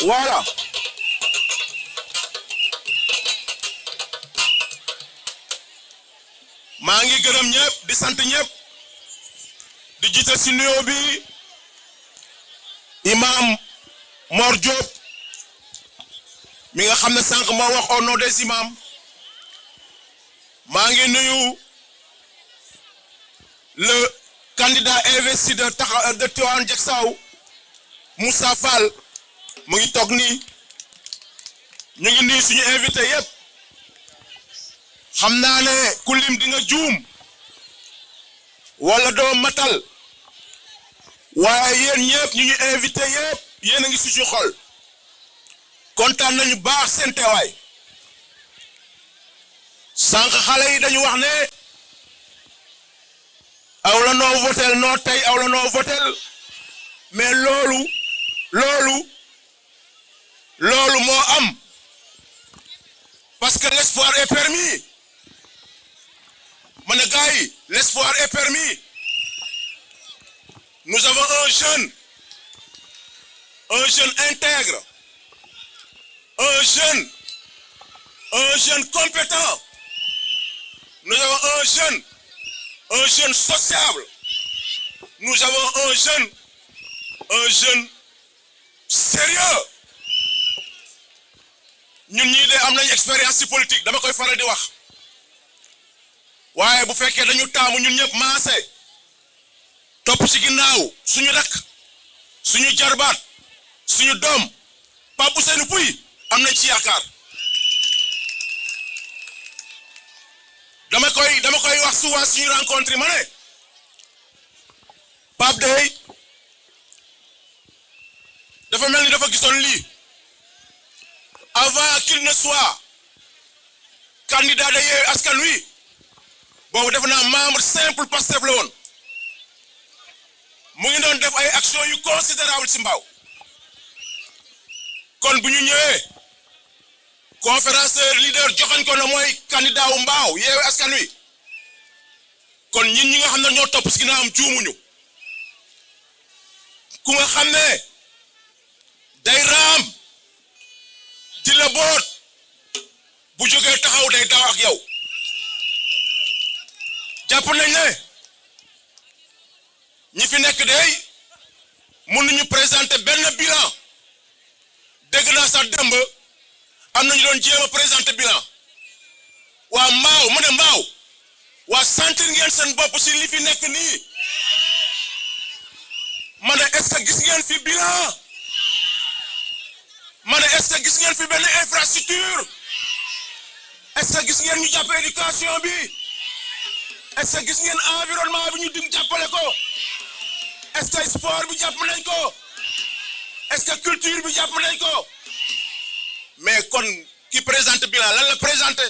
[SPEAKER 10] voilà maa ngi gërëm ñëpp di sant ñëpp di jiite ci nuyoo bi imam Mor Diop mi nga xam ne sànq moo wax au nom des imams maa ngi nuyu le candidat investi de Tivaouane Diacksao Moussa Fall mu ngi toog nii ñu ngi nuyu suñu invité yëpp xam naa ne ku lim di nga juum wala doo matal waaye yéen ñëpp ñu ñu invité yëpp yéen a ngi suñu xol kontaan nañu baax seen teewaay sànq xale yi dañu wax ne aw la noo votel noo tey aw la noo votel mais loolu moo am parce que l'espoir est permis ma ne gars yi l'espoir est permis nous avons un jeune intègre un jeune compétent nous avons un jeune sociable nous avons un jeune sérieux ñun ñii de am nañu expérience ci politique dama koy faral di wax waaye bu fekkee dañu taamu ñun ñëpp maase topp ci ginnaaw suñu rakk suñu jarbaat suñu doom Pape Ousseynou Pouye am nañ ci yaakaar dama koy wax souvent suñu rencontre ma ne Pape day dafa mel ni dafa gisoon lii avant qu'il ne soit candidat de Yewwi Askan Wi boobu def naa membre simple Pastef la woon mu ngi doon def ay action yu considérable ci Mbao kon bu ñu ñëwee conférencier leader joxañ ko na mooy candidat wu Mbao Yewwi Askan Wi kon ñin ñi nga xam ne ñoo topp ci ginnaawam juumuñu ku nga xam ne day raam di la boot bu jógee taxaw day daw ak yow jàpp nañ ne ñi fi nekk day mënuñu présenter benn bilan dégg naa sax démb am nañu doon jéem a présenter bilan waa Mbao mu ne Mbao waa sentir ngeen seen bopp si li fi nekk nii ma ne est-ce que gis ngeen fi bilan ma ne est-ce que gis ngeen fi benn infrastructure est-ce que gis ngeen ñu jàpp éducation bi est-ce que gis ngeen environnement bi ñu dig jàppale ko est-ce que sport bi jàpp nañ ko est-ce que culture bi jàpp nañ ko mais kon ki présente bilan lan la présenté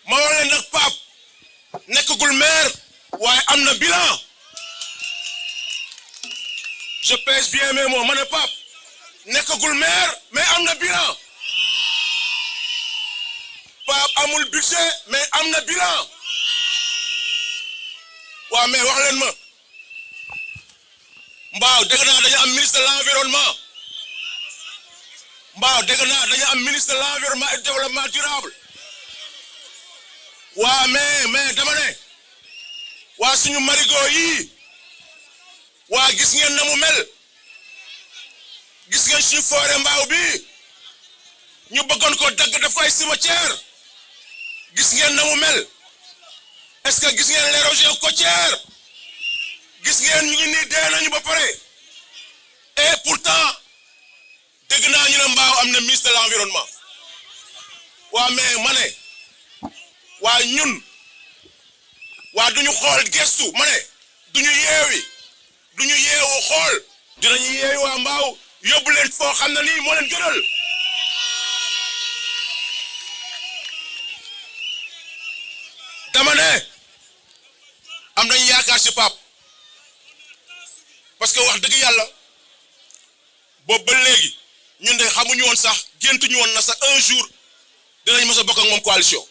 [SPEAKER 10] ma wax leen nag Pape nekkagul maire waaye am na bilan je pèse bien mes mots ma ne Pape nekkagul maire mais am na bilan Pape amul budget mais am na bilan waaw mais wax leen ma Mbao dégg naa dañu am ministre de l'environnement Mbao dégg naa dañu am ministre de l'environnement et du développement durable waa mais dama ne waa suñu marigot yi waa gis ngeen na mu mel gis ngeen suñu forêt Mbao bi ñu bëggoon ko dagg def ko ay cimetière gis ngeen na mu mel est-ce que gis ngeen l'érosion côtière gis ngeen ñu ngi nii dee nañu ba pare et pourtant dégg naa ñu ne Mbao am na ministre de l'environnement waa mais ma ne waa ñun waa duñu xool gestu ma ne duñu yeewu xool dinañu yeewi waa Mbao yóbbu leen foo xam ne nii moo leen gënal dama ne am nañu yaakaar ci Pape parce que wax dëgg yàlla boobu ba léegi ñun de xamuñu woon sax géntuñu woon na sax un jour dinañ mës a bokk ak moom coalition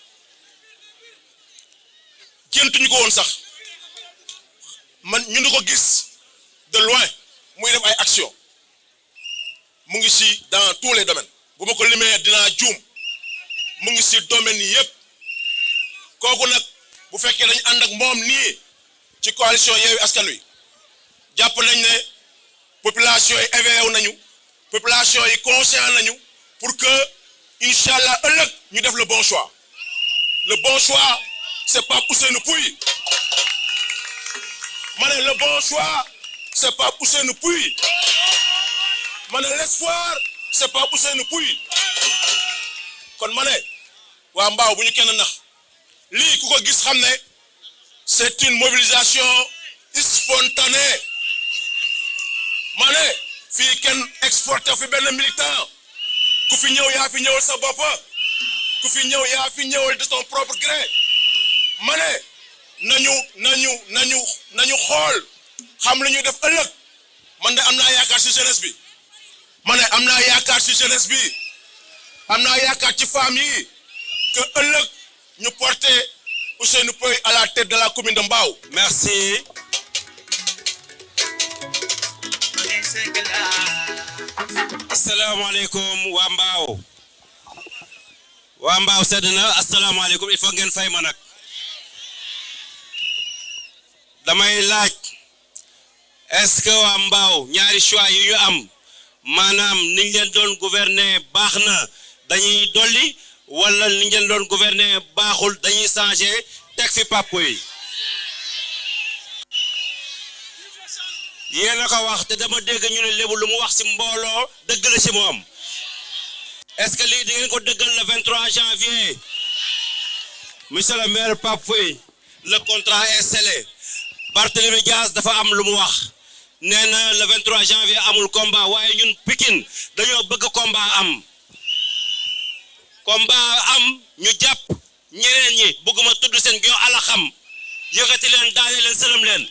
[SPEAKER 10] géntuñu ko woon sax man ñu ngi ko gis de loin muy def ay action mu ngi ci dans tous les domaines bu ma ko limee dinaa juum mu ngi ci domaine yi yépp kooku nag bu fekkee dañu ànd ak moom nii ci coalition Yewwi Askan Wi jàpp nañ ne population yi éveillé nañu population yi conscient nañu pour que inchallah ëllëg ñu def le bon choix c'est pas Ousseynou Pouye ma ne le bon choix c'est pas Ousseynou Pouye ma ne l'espoir c'est pas Ousseynou Pouye kon ma ne waa Mbao bu ñu kenn nax lii ku ko gis xam ne c'est une mobilisation spontanée ma ne fii kenn exporté fi benn militant ku fi ñëw yaa fi ñëwal sa bopp ku fi ñëw yaa fi ñëwal de ton propre gré ma ne nañu xool xam li ñuy def ëllëg man de am naa yaakaar ci jeunesse bi ma ne am naa yaakaar ci jeunesse bi am naa yaakaar ci femmes yi que ëllëg ñu porter Ousseynou Pouye à la tête de la commune de Mbao.
[SPEAKER 1] Merci. Assalamu alaikum waa Mbao. Waa Mbao sedd na assalamu alaikum il faut ngeen fay ma nag. Damay laaj est-ce que waa Mbao ñaari choix yu ñu am maanaam niñ leen doon gouverner baax na dañuy dolli wala niñ leen doon gouverner baaxul dañuy changer teg fi Pape yi yéen a ko wax te dama dégg ñu ne lébu lu mu wax ci mbooloo dëgg la ci moom est-ce que lii di ngeen ko dëggal le 23 janvier monsieur le maire Pape le contrat est scellé Barthélémy Dias dafa am lu mu wax nee na le 23 janvier amul combat waaye ñun Pikine dañoo bëgg combat am ñu jàpp ñeneen ñi bëgguma tudd seen ginnaaw ala xam yëkkati leen daane leen sëlëm leen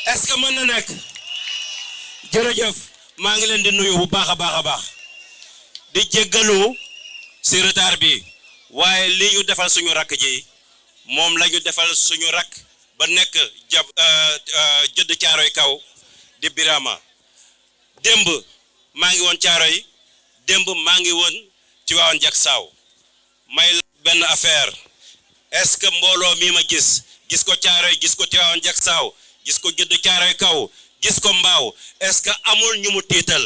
[SPEAKER 1] est-ce que mën na nekk jërëjëf maa ngi leen di nuyu bu baax a baax di jéggalu ci retard bi waaye li ñu defal suñu rakk ji moom la ñu defal suñu rakk ba nekk jëdd Caaroy kaw di Birama démb maa ngi woon Caaroy démb maa ngi woon ci waawoon jak saaw may benn affaire est-ce que mbooloo mi ma gis
[SPEAKER 11] gis ko Caaroy gis ko Tivaouane Diacksao gis ko Gédd Caaroy kaw gis ko Mbao est-ce que amul ñu mu tiital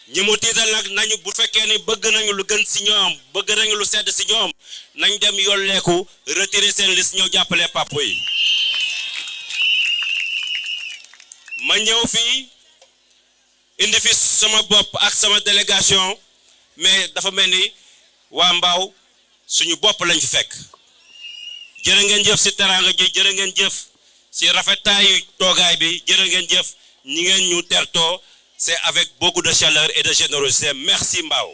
[SPEAKER 11] ñi mu tiital nag nañu bu fekkee ni bëgg nañu lu gën si ñoom bëgg nañu lu sedd si ñoom nañ dem yolleeku retirer seen liste ñëw jàppale papu yi ma ñëw fii indi fi sama bopp ak sama délégation mais dafa mel ni waa Mbao suñu bopp lañ fi fekk jërë ngeen jëf si teraanga ji jërë ngeen jëf si rafetaayu toogaay bi jërë ngeen jëf ñi ngeen ñu tertoo c'est avec beaucoup de chaleur et de générosité merci Mbao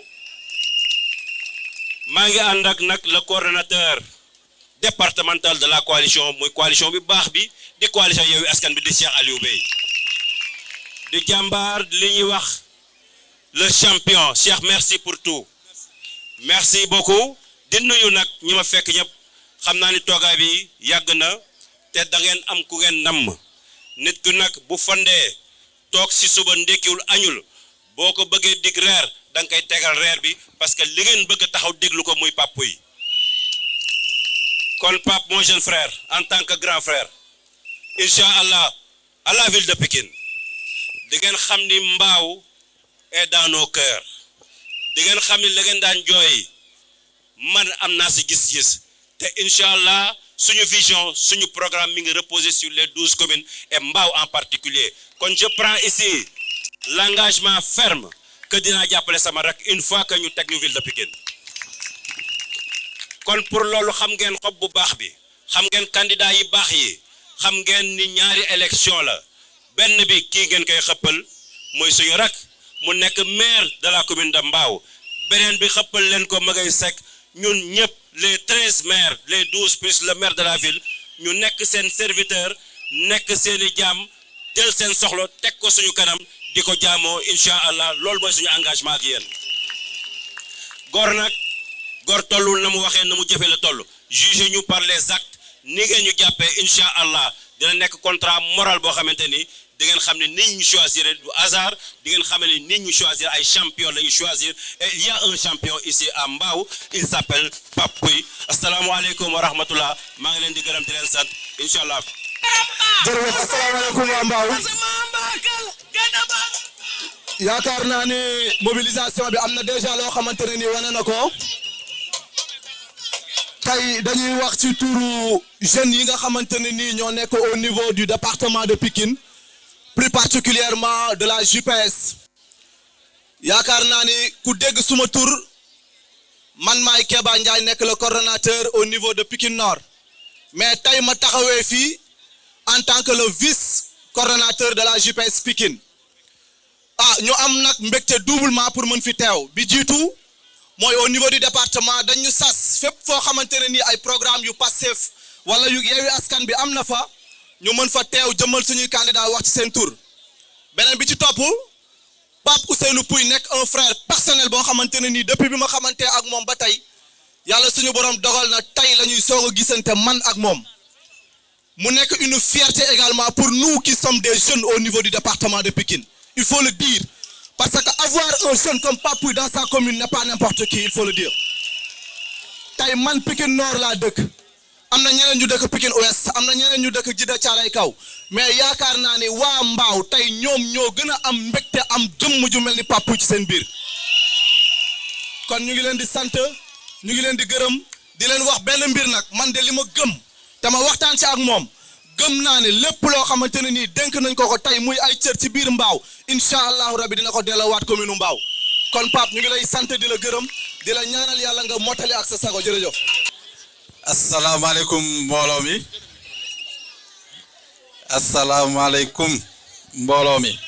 [SPEAKER 11] maa ngi ànd ak nag le coordonnateur départemental de la coalition muy coalition bi baax bi di coalition Yewwi Askan bi di Cheikh Aliou Bey di jàmbaar li ñuy wax le champion Cheikh merci pour tout merci beaucoup di nuyu nag ñi ma fekk ñëpp xam naa ni toogaay bi yàgg na te da ngeen am ku ngeen namm nit ku nag bu fandee toog si suba ndekkiwul añul boo ko bëggee dig reer da nga koy tegal reer bi parce que li ngeen bëgg taxaw déglu ko muy papu yi kon Pape mon jeune frère en tant que grand frère incha allah à la ville de Pikine di ngeen xam ni Mbao est dans nos cœurs di ngeen xam ni la ngeen daan jooy man am naa si gis-gis te incha allah suñu vision suñu programme mi ngi reposer sur les 12 communes et Mbao en particulier kon je prends ici l'engagement ferme que dinaa jàppale sama rak une fois que ñu teg ñu ville de Pikine kon pour loolu xam ngeen xob bu baax bi xam ngeen candidat yi baax yi xam ngeen ni ñaari élection la benn bi kii ngeen koy xëppal mooy suñu rak mu nekk maire de la commune de Mbao beneen bi xëppal leen ko Magay Seck ñun ñëpp les 13 maires les 12 plus le maire de la ville ñu nekk seen serviteur nekk seeni jaam jël seen soxla teg ko suñu kanam di ko jaamoo incha allah loolu mooy suñu engagement ak yéen góor nag góor tollul na mu waxee na mu jëfee la toll jugé ñu par les actes ni ngeen ñu jàppee incha allah dina nekk contrat moral boo xamante ni di ngeen xam ne nit ñu choisir du hasard di ngeen xam ne nit ñu choisir ay champion la ñu choisir et il y a un champion ici à Mbao il s'appelle Pape Pouye asalaamaaleykum wa rahmatullah maa ngi leen di gërëm di leen sant incha allah.
[SPEAKER 12] jërëjëf asalaamaaleykum waa Mbao yaakaar naa ni mobilisation bi am na déjà loo xamante ne ni wane na ko tey dañuy wax ci turu jeunes yi nga xamante ne ni ñoo nekk au niveau du département de Pikine plus particulièrement de la JPS yaakaar naa ni ku dégg suma tur man maay Keba Ndiaye nekk le coordonnateur au niveau de Pikine Nord mais tey ma taxawee fii en tant que le vice coordonnateur de la JPS Pikine ñu am nag mbégte doublement pour mën fi teew bi jiitu mooy au niveau du département dañu sas fépp foo xamante ne nii ay programme yu Pastef wala yu Yewwi Askan bi am na fa ñu mën fa teew jëmmal suñuy candidat wax ci seen tur beneen bi ci topp Pape Ousseynou Pouye nekk un frère personnel boo xamante ne nii depuis bi ma xamante ak moom ba tey yàlla suñu borom dogal na tey la ñuy soog a gisante man ak moom mu nekk une fierté également pour nous qui sommes des jeunes au niveau du département de Pikine il faut le dire parce que avoir un jeune comme Pape Pouye dans sa commune n'est pas n'importe qui il faut le dire tey man Pikine Nord laa dëkk am na ñeneen ñu dëkk Pikine Ouest am na ñeneen ñu dëkk Djiddah Thiaroye Kaw mais yaakaar naa ni waa Mbao tey ñoom ñoo gën a am mbégte am jëmm ju mel ni Pape Pouye ci seen biir kon ñu ngi leen di sant ñu ngi leen di gërëm di leen wax benn mbir nag man de li ma gëm te ma waxtaan ci ak moom gëm naa ne lépp loo xamante ne nii dénk nañ ko tey muy ay cër ci biir Mbao incha allahu rabi dina ko delloowaat commune Mbao kon Pape ñu ngi lay sant di la gërëm di la ñaanal yàlla nga mottali ak sa sago jërëjëf.
[SPEAKER 13] asalaamaaleykum mbooloo mi asalaamaaleykum mbooloo mi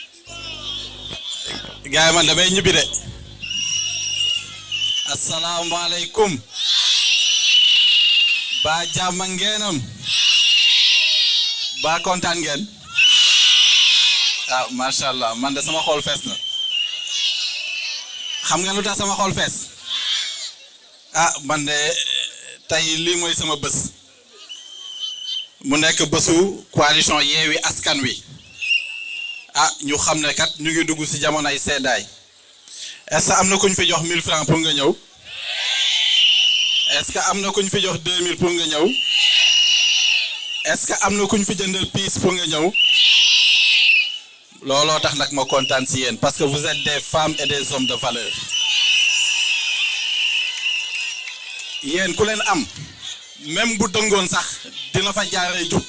[SPEAKER 13] gars yi man damay ñibbi de asalaamaaleykum ba jàmm ngeenam ba kontaan ngeen macha allah man de sama xol fees na xam ngeen lu tax sama xol fees man de tey lii mooy sama bés mu nekk bésu coalition Yewwi Askan Wi ñu xam ne kat ñu ngi dugg ci jamonoy seddaay est-ce que am na ku ñu fi jox 1000 francs pour nga ñëw est-ce que am na ku ñu fi jox 2000 pour nga ñëw est-ce que am na ku ñu fi jëndal piis pour nga ñëw looloo tax nag ma kontaan si yéen parce que vous êtes des femmes et des hommes de valeur yéen ku leen am même bu dëngoon sax dina fa jaaree jub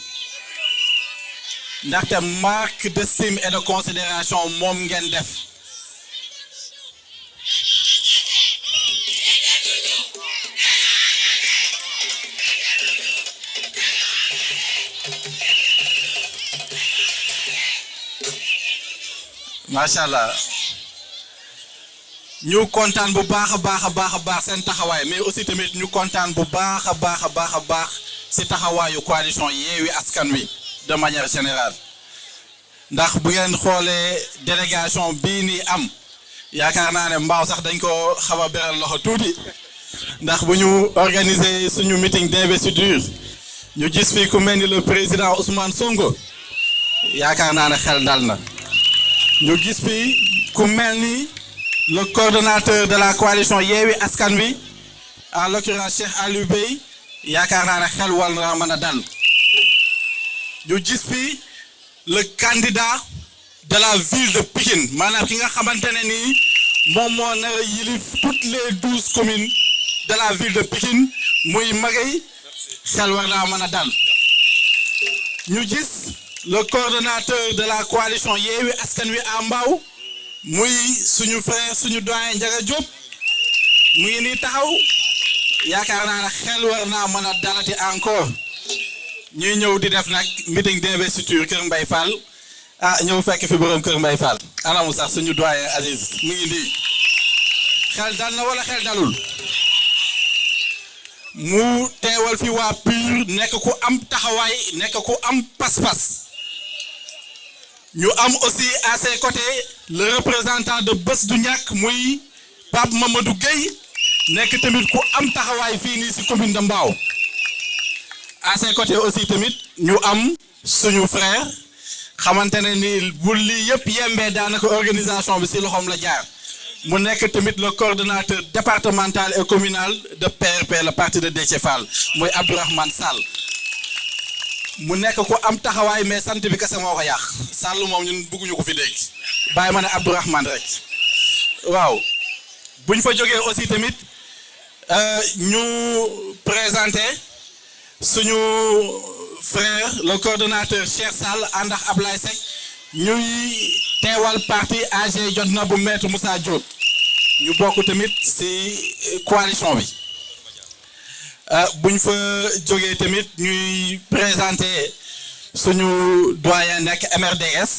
[SPEAKER 13] ndaxte marque d'estime et de considération moom ngeen def macha allah ñu kontaan bu baax a baax seen taxawaay mais aussi tamit ñu kontaan bu baax a baax si taxawaayu coalition Yewwi Askan Wi de manière générale ndax bu ngeen xoolee délégation bii nii am yaakaar naa ne mbaaw sax dañ ko xaw a beral loxo tuuti ndax bu ñu organiser suñu meeting d'investiture ñu gis fii ku mel ni le président Ousmane Sonko yaakaar naa ne xel dal na ñu gis fii ku mel ni le coordonnateur de la coalition Yewwi Askan Wi en l'occurrence Cheikh Aliou Bey yaakaar naa ne xel war na mën a dal ñu gis fii le candidat de la ville de Pikine maanaam ki nga xamante ne nii moom moo nar a yilif toutes les 12 communes de la ville de Pikine muy Magay xel war naa mën a dal ñu gis le coordonnateur de la coalition Yewwi Askan Wi à Mbao muy suñu frère suñu doyen Ndiaga Diop mu ngi nii taxaw yaakaar naa ne xel war naa mën a dalati encore ñuy ñëw di def nag meeting d'investiture Kër Mbaye Fall ñëw fekk fi borom Kër Mbaye Fall anamu sax suñu doyen Aziz mu ngi nii xel dal na wala xel dalul mu teewal fi waa PUR nekk ku am taxawaay nekk ku am pas-pas ñu am aussi à ses côtés le représentant de Bës du Ñakk muy Pape Mamadou Gueye nekk tamit ku am taxawaay fii nii si commune de Mbao à ses côtés aussi tamit ñu am suñu frère xamante ne ni bu lii yëpp yembee daanaka organisation bi si loxoom la jaar mu nekk tamit le coordonnateur départemental et communal de PRP le parti de Déthié Fall muy Abdourahmane Sall mu nekk ku am taxawaay mais sant bi kese moo ko yàq Sall moom ñun bëgguñu ko fi dégg bàyyi ma ne Abdourahmane rek waaw buñ fa jógee aussi tamit ñu présenté suñu frère le coordonnateur Cheikh Sall ànd ak Ablaye Seck ñuy teewal parti AG jot na bu maître Moussa Diop ñu bokk tamit ci coalition bi buñ fa jógee tamit ñuy présenter suñu doyen nekk MRDS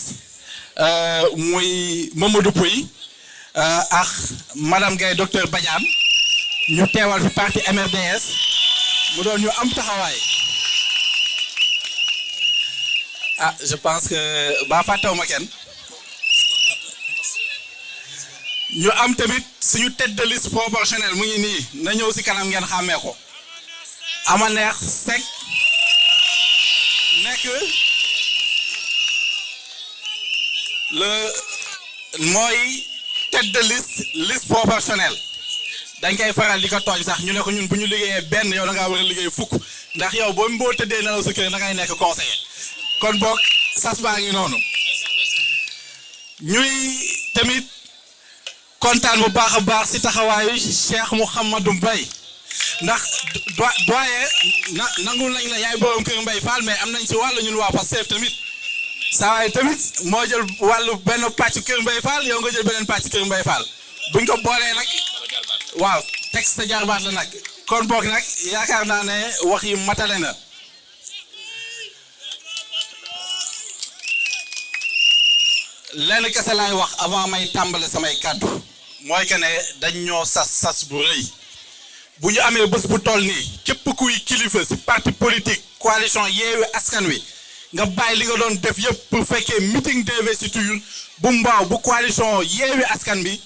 [SPEAKER 13] muy Mamadou Pouy ak madame Gaye docteur Badiane ñu teewal fi parti MRDS mu doon ñu am taxawaay je pense que ba fàttewu ma kenn ñu am tamit suñu tête de liste proportionnelle mu ngi nii na ñëw ci kanam ngeen xàmmee ko ama neex Seck nekk mooy tête de liste proportionnelle dañ koy faral di ko tooñ sax ñu ne ko ñun bu ñu liggéeyee benn yow da ngaa war a liggéey fukk ndax yow boo tëddee nelaw sa kër da ngay nekk conseiller kon boog sas baa ngi noonu ñuy tamit kontaan bu baax a baax ci taxawaayu Cheikh Mouhamadou Mbaye ndax doyen nangul nañ la yaay borom Kër Mbaye Fall mais am nañ ci wàllu ñun waa Pastef tamit saa waay tamit moo jël wàllu benn pàcc Kër Mbaye Fall yow nga jël beneen pàcc Kër Mbaye Fall buñ ko boolee nag waaw texte sa jarbaat la nag kon boog nag yaakaar naa ne wax yi matale na lenn kese laay wax avant may tàmbale samay kàddu mooy que ne dañ ñoo sas bu rëy bu ñu amee bés bu toll nii képp kuy kilifa ci parti politique coalition Yewwi Askan Wi nga bàyyi li nga doon def yëpp pour fekkee meeting d'investiture bu Mbao bu coalition Yewwi Askan Wi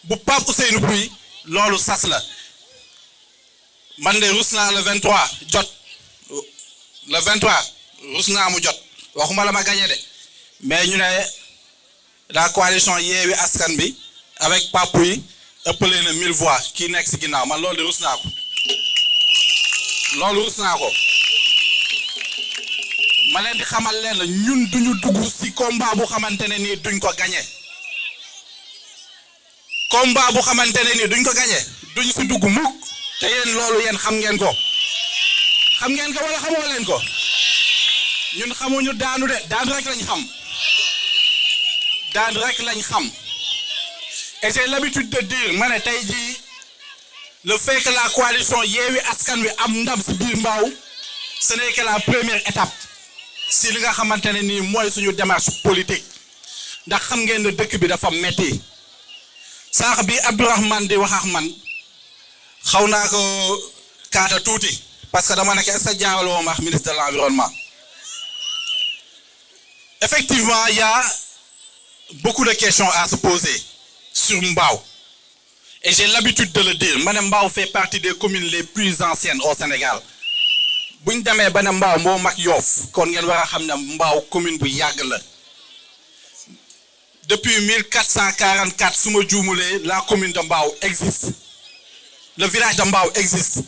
[SPEAKER 13] bu Pape Ousseynou Pouye loolu sas la man de rus naa le 23 jot le 23 rus naa mu jot waxuma la ma gagné de mais ñu ne la coalition Yewwi Askan Wi avec Pape Pouye ëppale na 1000 voix kii nekk ci ginnaaw man loolu de rus naa ko ma leen di xamal leen ñun duñu dugg ci combat bu xamante ne nii duñ ko gagné combat bu xamante ne nii duñ ko gagné duñ ci dugg mukk te yéen loolu yéen xam ngeen ko wala xamoo leen ko ñun xamuñu daanu de daanu rek lañ xam et j'ai l'habitude de dire ma ne tey jii le fait que la coalition Yewwi Askan Wi am ndam ci biir Mbao ce n'est que la première étape si li nga xamante ne nii mooy suñu démarche politique ndax xam ngeen ne dëkk bi dafa metti saax bi Abdourahmane di wax ak man xaw naa ko kaata tuuti parce que dama nekk est-ce que jaaraloo ma ministre de l'environnement effectivement il y a beaucoup de questions à se poser sur Mbao et j'ai l'habitude de le dire ma ne Mbao fait partie des communes les plus anciennes au Sénégal bu ñu demee ba ne Mbao moo mag Yoff kon ngeen war a xam ne Mbao commune bu yàgg la depuis 1444 su ma juumulee la commune de Mbao existe le village de Mbao existe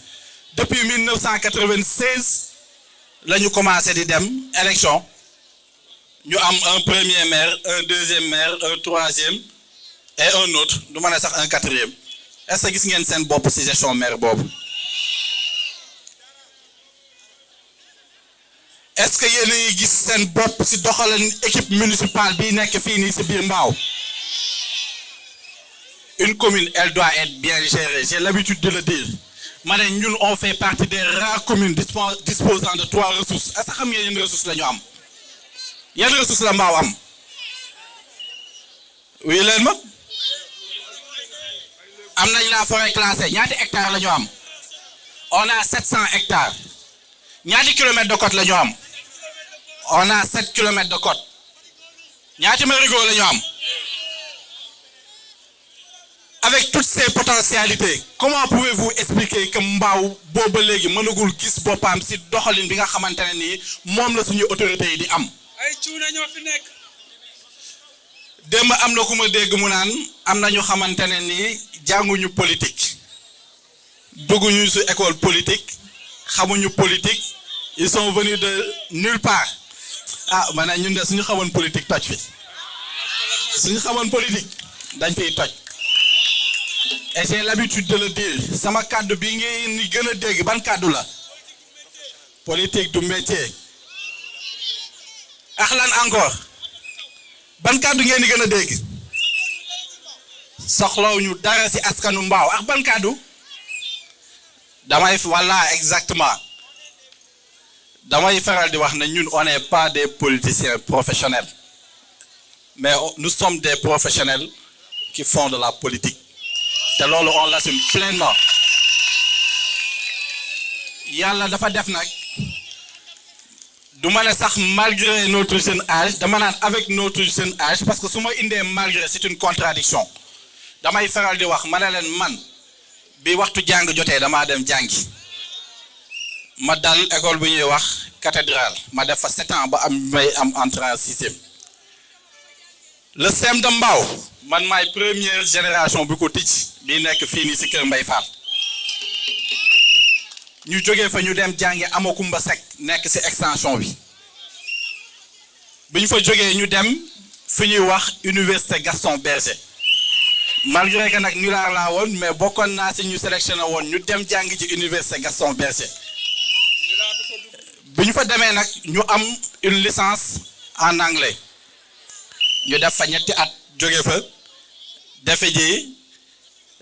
[SPEAKER 13] depuis 1996 la ñu commencé di dem élection ñu am un premier maire un deuxième maire un troisième et un autre du ma ne sax un quatrième est-ce que gis ngeen seen bopp ci gestion maire boobu est-ce que yéen a ngi gis seen bopp ci doxalin équipe municipale bi nekk fii nii ci biir Mbao une commune elle doit être bien gérée j'ai l'habitude de le dire ma ne ñun on fait partie des rares communes disposant de 3 ressources est-ce que xam ngeen yenn ressources la ñu am yenn ressources la Mbao am oui leen ma am nañ la forêt classée ñaati hectares la ñu am on a 700 hectares ñaati kilomètres de côte la ñu am on a 7 kilomètres de côte ñaati marigots la ñu am avec toutes ces potentialités comment pouvez-vous expliquer que Mbao booba léegi mënagul gis boppam ci doxalin bi nga xamante ne nii moom la suñu autorités yi di am.
[SPEAKER 4] ay cuuna ñoo fi nekk.
[SPEAKER 13] démb am na ku ma dégg mu naan am na ñu xamante ne nii jànguñu politique dugguñu ci école politique xamuñu politique ils sont venus de nulle part ah maanaam ñun de suñu xamoon politique toj fi suñu xamoon politique dañ fiy toj. Et j'ai l'habitude de le dire sama kàddu bi ngeen ni gën a dégg ban kàddu la politique du métier ak lan encore ban kàddu ngeen ni gën a dégg soxlawuñu dara ci askanu Mbao ak ban kàddu damay voilà exactement damay faral di wax ne ñun on n'est pas des politiciens professionnels mais nous sommes des professionnels qui font de la politique. te loolu on l'assume pleinement yàlla dafa def nag du ma ne sax malgré notre jeune âge dama naan avec notre jeune âge parce que su ma indee malgré c'est une contradiction damay faral di wax ma ne leen man bi waxtu jàng jotee damaa dem jàngi ma dal école bu ñuy wax cathédrale ma def fa 7 ans ba may am entrée en 6e le CEM de Mbao man maay première génération bu ko tijj bi nekk fii nii ci Kër Mbaye Fall ñu jógee fa ñu dem jàngi Amakumba Seck nekk ci extension bi ñu fa jógee ñu dem fi ñuy wax université Gaston Berger malgré que nag ñu laa woon mais bokkoon naa ci ñu sélectionné woon ñu dem jàngi ci université Gaston Berger bi ñu fa demee nag ñu am une licence en anglais ñu def fa ñetti at jóge fa defe ji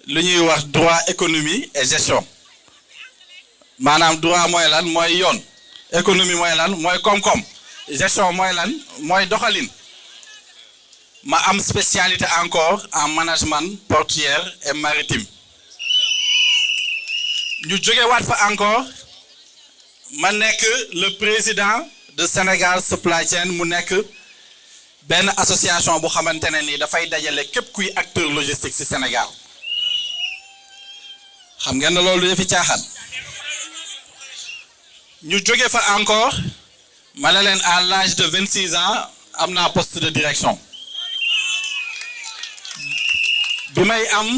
[SPEAKER 13] lu ñuy wax droit économie et gestion maanaam droit mooy lan mooy yoon économie mooy lan mooy koom-koom gestion mooy lan mooy doxalin ma am spécialité encore en management portuaire et maritime ñu jóge waat fa encore ma nekk le président de Sénégal Supply Chain mu nekk benn association bu xamante ne ni dafay dajale képp kuy acteur logistique ci Sénégal xam ngeen ne loolu dafa caaxaan ñu jóge fa encore ma ne leen à l'âge de 26 ans am naa poste de direction bi may am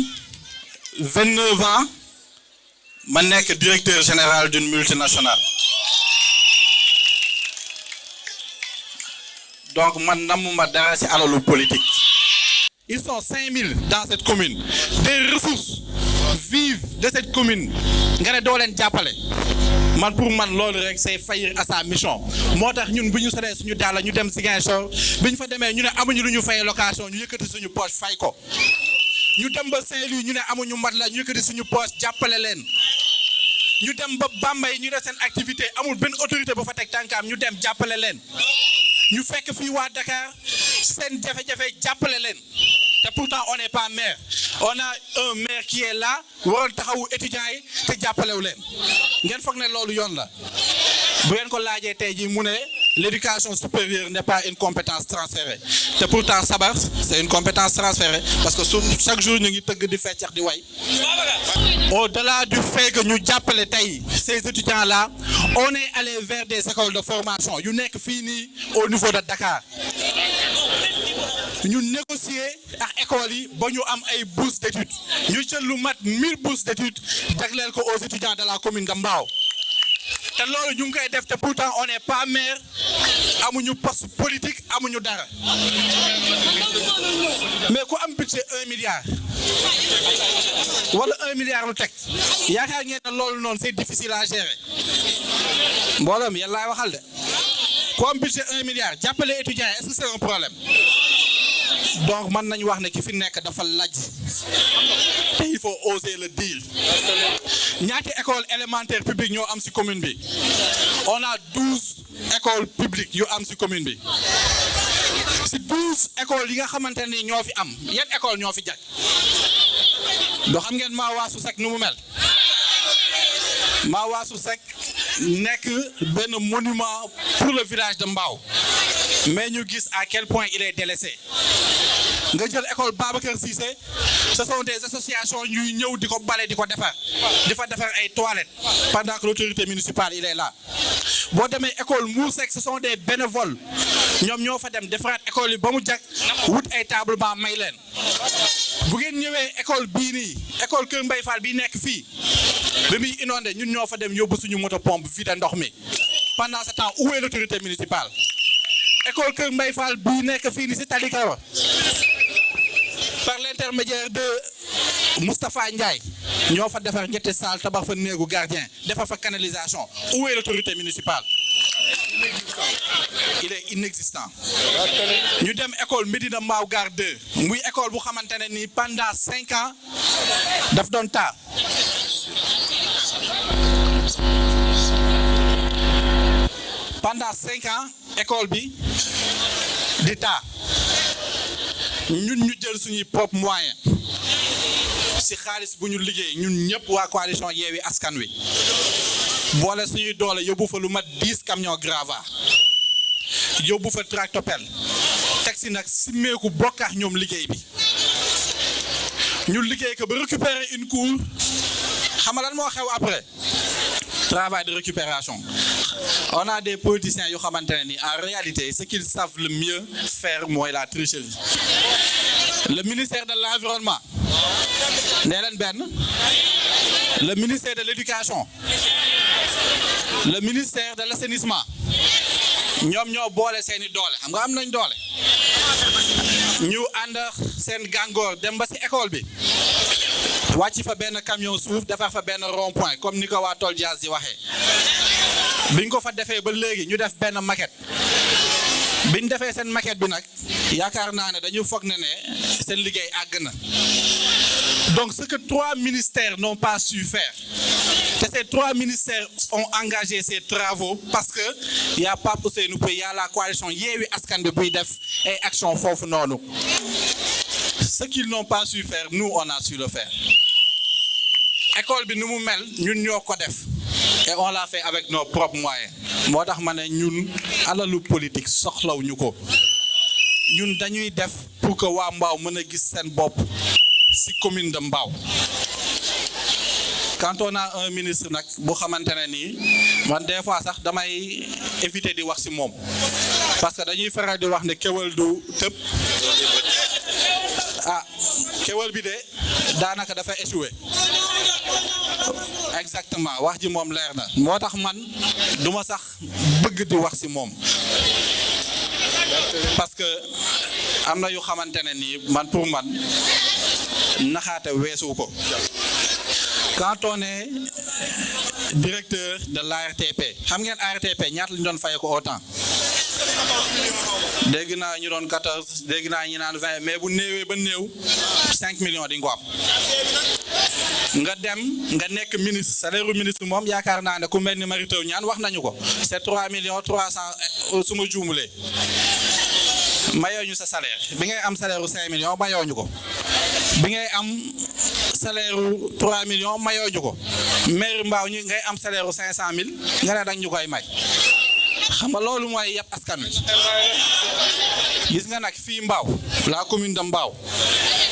[SPEAKER 13] 29 ans ma nekk directeur général d'une multinationale donc man namuma dara ci alalu politique. Ils sont 5000 dans cette commune. Des ressources vives de cette commune. Nga ne doo leen jàppale. Man pour man loolu rek c'est faillir à sa mission. Moo tax ñun bu ñu solee suñu daal ñu dem Ziguinchor bi ñu fa demee ñu ne amuñu lu ñu fay location ñu yëkkati suñu poche fay ko. ñu dem ba Saint-Louis ñu ne amuñu mat la ñu yëkkati suñu poche jàppale leen. ñu dem ba Bambey ñu def seen activité amul benn autorité bu fa teg tànkaam ñu dem jàppale leen. ñu fekk fii waa Dakar seen jafe-jafe jàppale leen te pourtant on n'est pas maire on a un maire qui est là waroon taxawu étudiants yi te jàppalewu leen ngeen foog ne loolu yoon la bu ngeen ko laajee tey jii mu ne l'éducation supérieure n'est pas une compétence transférée te pourtant sabar c'est une compétence transférée parce que chaque jour ñu ngi tëgg di feccax di way. Au-delà du fait que ñu jàppale tey ces étudiants là on est allé vers des écoles de formation yu nekk fii nii au niveau de Dakar ñu négocier ak écoles yi ba ñu am ay bourses d'études ñu jël lu mat 1000 bourses d'études jagleel ko aux étudiants de la commune de Mbao te loolu ñu ngi koy def te pourtant on n'est pas maire amuñu poste politique amuñu dara mais ku am budget 1 milliard wala 1 milliard lu teg yaakaar ngeen ne loolu noonu c'est difficile à gérer mboolem yàlla laay waxal de ku am budget 1 milliard jàppale étudiants est-ce que c'est un problème donc mën nañu wax ne ki fi nekk dafa laaj te il faut oser le dire ñaati école élémentaire publique ñoo am ci commune bi on a 12 écoles publiques yu am ci commune bi ci 12 écoles yi nga xamante ni ñoo fi am yan école ñoo fi jag doo xam ngeen Maawaasu Seck nu mu mel Maawaasu Seck nekk benn monument pour le village de Mbao mais ñu gis à quel point il est délaissé nga jël école Babacar Cissé ce sont des associations ñuy ñëw di ko bale di ko defar di fa defar ay toilettes pendant que l'autorité municipale il est là boo demee école Mbour Seck ce sont des bénévoles ñoom ñoo fa dem defaraat école yi ba mu jag wut ay table ba may leen bu ngeen ñëwee école bii nii école Kër Mbaye Fall bii nekk fii ba muy inondé ñun ñoo fa dem yóbbu suñu moto pompe vide ndox mi pendant ce temps où est l'autorité municipale école Kër Mbaye Fall bii nekk fii nii si Talikawa par l'intermédiaire de Moustapha Ndiaye ñoo fa defar ñetti salle tabax fa néegu gardien defar fa canalisation où est l'autorité municipale il est inexistant ñu dem école Médina Mbao Gare 2 muy école bu xamante ne nii pendant 5 ans daf doon taa pendant 5 ans école bi di taa ñun ñu jël suñuy propre moyen ci xaalis bu ñu liggéey ñun ñëpp waa coalition Yewwi Askan Wi boole suñuy doole yóbbu fa lu mat 10 camions gravats yóbbu fa tractopelle teg si nag simmeeku bokkaax ñoom liggéey bi ñu liggéey ko ba récupérer une cour xam nga lan moo xew après travail de récupération on a des politiciens yoo xamante ne ni en réalité ce qu'ils savent le mieux faire mooy la tricherie le ministère de l'environnement nee leen benn le ministère de l'éducation le ministère de l'assainissement ñoom ñoo boole seeni doole xam nga am nañ doole ñu ànd seen gàngoor dem ba ci école bi wàcc fa benn camion suuf defar fa benn rond-point comme ni ko waa Tol Diaz di waxee biñ ko fa defee ba léegi ñu def benn maquette biñ defee seen maquette bi nag yaakaar naa ne dañu foog ne seen liggéey àgg na donc ce que 3 ministères n'ont pas su faire te ces 3 ministères ont engagé ces travaux parce que y a Pape Ousseynou Pouye y a la coalition Yewwi Askan Wi buy def ay action foofu noonu ce qu'ils n'ont pas su faire nous on a su le faire école bi nu mu mel ñun ñoo ko def et on l'a fait avec nos propres moyens moo tax ma ne ñun alalu politique soxlawuñu ko ñun dañuy def pour que waa Mbao mën a gis seen bopp ci commune de Mbao quand on a un ministre nag bu xamante ne nii man des fois sax damay éviter di wax ci moom parce que dañuy faral di wax ne kéwal du tëb kéwal bi de daanaka dafa échoué exactement wax ji moom leer na moo tax man duma sax bëgg di wax ci moom parce que am na yu xamante ne nii man pour man naxaate weesu ko. Quand on est directeur de l'ARTP xam ngeen ARTP ñaata la ñu doon fay ko autant dégg naa ñu doon 14 dégg naa ñu naan 20 mais bu néewee ba néew 5 millions di nga ko am nga dem nga nekk ministre salaire ministre moom yaakaar naa ne ku mel ni Mary Teuw Niane wax nañu ko c'est 3 millions 300 su ma juumulee mayoo ñu sa salaire bi ngay am salaire 5 millions mayoo ñu ko bi ngay am salaire 3 millions mayoo ñu ko maire Mbao ñu ngay am salaire 500 000 nga ne dang ñu koy may xam nga loolu mooy yàpp askan wi gis nga nag fii Mbao la commune de Mbao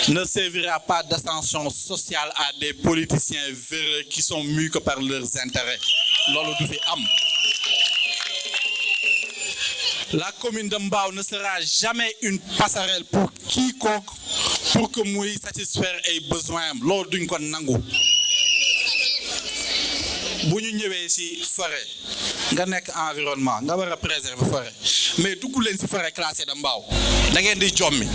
[SPEAKER 13] ne servira pas d'ascension sociale à des politiciens véreux qui sont mus que par leurs intérêts loolu du fi am. La commune de Mbao ne sera jamais une passerelle pour quiconque pour que muy satisfaire ay besoins am loolu duñ ko nangu bu ñu ñëwee ci forêt nga nekk environnement nga war a préserver forêt mais dugg leen ci forêt classée de Mbao da ngeen di jommi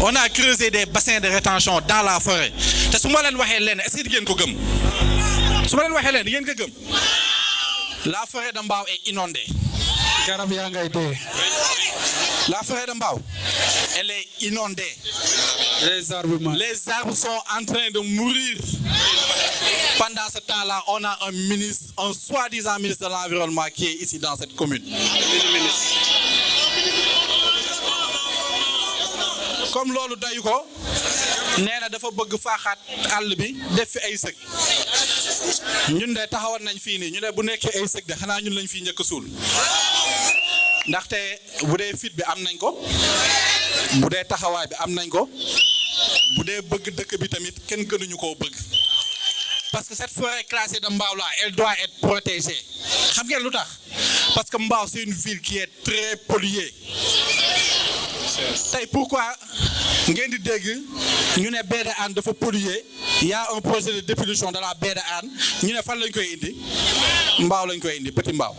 [SPEAKER 13] on a creusé des bassins de rétention dans la forêt te su ma leen waxee leen est-ce que di ngeen ko gëm su ma leen waxee leen di ngeen ko gëm la forêt de Mbao est inondée.
[SPEAKER 4] garab yaa ngay dee.
[SPEAKER 13] La forêt de Mbao, elle est inondée.
[SPEAKER 4] Les
[SPEAKER 13] arbres sont en train de mourir. Pendant ce temps-là, on a un ministre, un soi-disant ministre de l'Environnement qui est ici dans cette commune. Comme loolu dayu ko nee na dafa bëgg faaxaat àll bi def fi ay sëg ñun de taxawoon nañ fii nii ñu ne bu nekkee ay sëg de xanaa ñun lañ fii njëkk suul ndaxte bu dee fit bi am nañ ko bu dee taxawaay bi am nañ ko bu dee bëgg dëkk bi tamit kenn gënuñu koo bëgg parce que cette forêt classée de Mbao là elle doit être protégée xam ngeen lu tax parce que Mbao c'est une ville qui est très polluée tey pourquoi ngeen di dégg ñu ne baie de Hann dafa polluer il y a un projet de dépollution de la baie de Hann ñu ne fan lañ koy indi Mbao lañ koy indi Petit Mbao.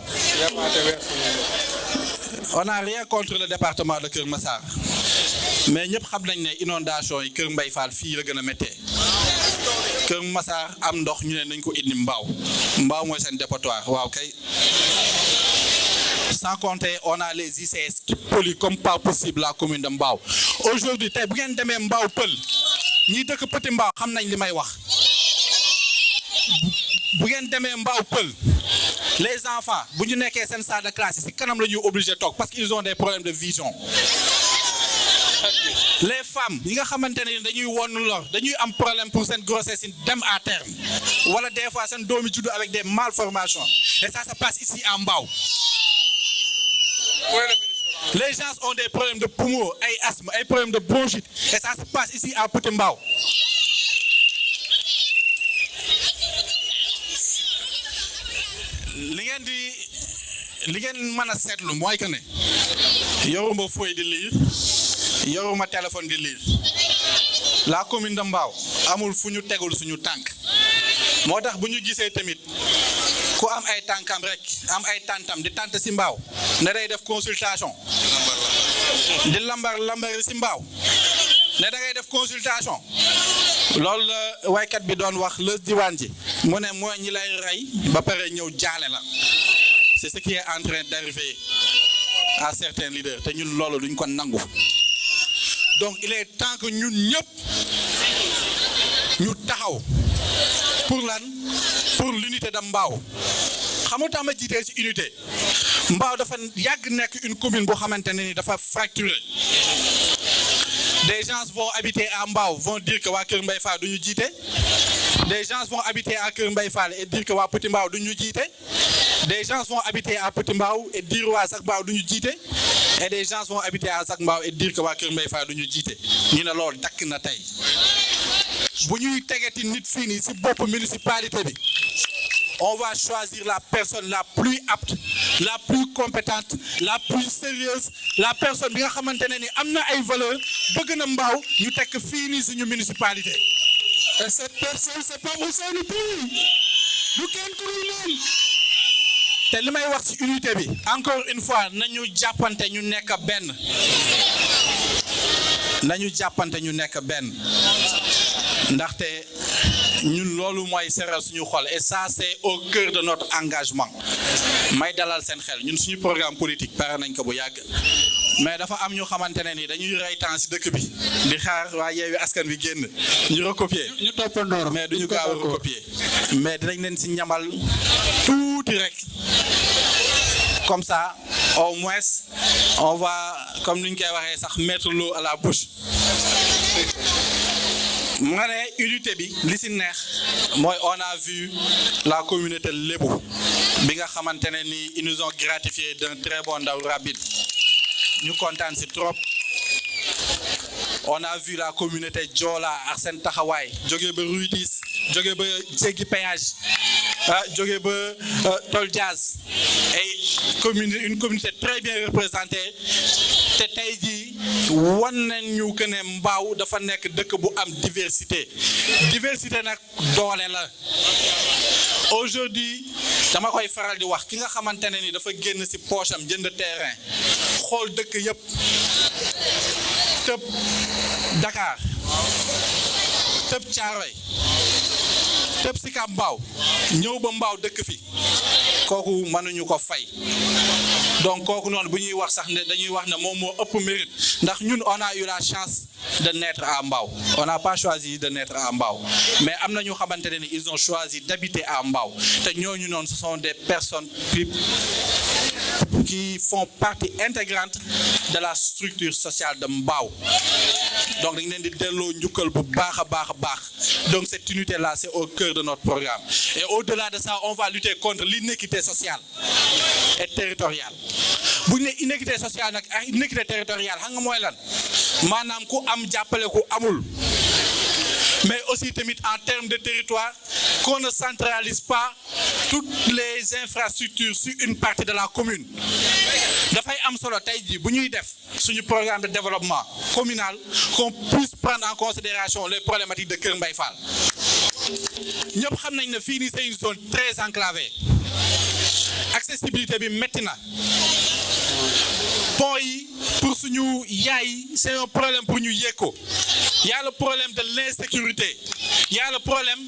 [SPEAKER 13] On n'a rien contre le département de Kër Massar mais ñëpp xam nañ ne inondation yi Kër Mbaye Fall fii la gën a méttee Kër Massar am ndox ñu ne nañ ko indi Mbao Mbao mooy seen dépotoir waaw kay. Sans compter on a les ICS qui polluent comme pas possible la commune de Mbao aujourd'hui tey bu ngeen demee Mbao Pël ñi dëkk Petit Mbao xam nañ li may wax bu ngeen demee Mbao Pël les enfants bu ñu nekkee seen salle de classe ci kanam la ñuy obligé toog parce qu'ils ont des problèmes de vision les femmes yi nga xamante ne dañuy won lor dañuy am problème pour seen grossesse dem à terme wala des fois seen doomi juddu avec des malformations et ça se passe ici à Mbao. Les gens ont des problèmes de poumons, ay asthme, ay problèmes de bronchite et ça se passe ici à Petit Mbao. li ngeen mën a seetlu mooy que ne yoruma feuille di lire yoruma téléphone di lire la commune de Mbao amul fu ñu tegul suñu tànk moo tax bu ñu gisee tamit ku am ay tànkam rek am ay tantam di tant ci Mbao ne day def consultation di lambar ci Mbao ne da ngay def consultation loolu la waykat bi doon wax lës diwaan ji mu ne mooy ñi lay rey ba pare ñëw jaale la c'est ce qui est en train d'arriver à certains leaders te ñun loolu duñ ko nangu donc il est temps que ñun ñëpp ñu taxaw pour lan pour l'unité de Mbao xam nga tax ma jiitee ci unité Mbao dafa yàgg nekk une commune boo xamante ne ni dafa fracturé des gens vont habiter à Mbao vont dire que waa Kër Mbaye Fall du ñu jiite des gens vont habiter à Kër Mbaye Fall et dire que waa Petit Mbao du ñu jiite des gens vont habiter à Petit Mbao et dire waa Zac Mbao du ñu jiite et des gens vont habiter à Zac Mbao et dire que waa Kër Mbaye Fall du ñu jiite ñu ne loolu dakk na tey bu ñuy tegeti nit fii nii ci bopp municipalité bi on va choisir la personne la plus apte la plus compétente la plus sérieuse la personne bi nga xamante ne ni am na ay valeur bëgg na Mbao ñu tekk fii nii suñu municipalité et cette personne c'est pas Ousseynou Pouye du kenn ku dul moom te li may wax ci unité bi encore une fois nañu jàppante ñu nekk benn ndaxte ñun loolu mooy seral suñu xol et ça c'est au cœur de notre engagement may dalal seen xel ñun suñu programme politique pare nañ ko bu yàgg mais dafa am ñu xamante ne ni dañuy rey temps ci dëkk bi di xaar waa Yewwi Askan Wi génn ñu recopier ñu toppandoor mais duñu gaaw a recopier mais dinañ leen ci ñamal tuuti rek comme ça au moins on va comme ni ñu koy waxee sax mettre l'eau à la bouche ma ne unité bi li ci neex mooy on a vu la communauté lébu bi nga xamante ne ni ils nous ont gratifié d'un très bon ndaw rapide ñu kontaan ci trop on a vu la communauté Joola ak seen taxawaay jóge ba Rudis jóge ba jéggi péage jóge ba Tol Diaz et une communauté très bien représentée te tey jii wan nañu que ne Mbao dafa nekk dëkk bu am diversité nag doole la aujourd'hui dama koy faral di wax ki nga xamante ne ni dafa génn ci poche am jënd terrain xool dëkk yëpp tëb Dakar tëb Thiaroye tëb Sicap Mbao ñëw ba Mbao dëkk fi kooku mënuñu ko fay donc kooku noonu bu ñuy wax sax ne dañuy wax ne moom moo ëpp mérite ndax ñun on a eu la chance de naître à Mbao on n'a pas choisi de naître à Mbao mais am na ñu xamante ne ni ils ont choisi d'habiter à Mbao te ñooñu noonu ce sont des personnes qui font partie intégrante de la structure sociale de Mbao donc dañ leen di delloo njukkal bu baax a baax donc cette unité là c'est au cœur de notre programme et au-delà de ça on va lutter contre l'inéquité sociale et territoriale bu ñu ne inéquité sociale nag ak inéquité territoriale xam nga mooy lan maanaam ku am jàppale ku amul mais aussi tamit en termes de territoire qu'on ne centralise pas toutes les infrastructures sur une partie de la commune dafay am solo tey jii bu ñuy def suñu programme de développement communal qu'on puisse prendre en considération les problématiques de Kër Mbaye Fall ñëpp xam nañ ne fii nii c'est une zone très enclavée accessibilité bi métti na pont yi pour suñu yaay c'est un problème pour ñu yéeg ko y a le problème de l'insécurité y a le problème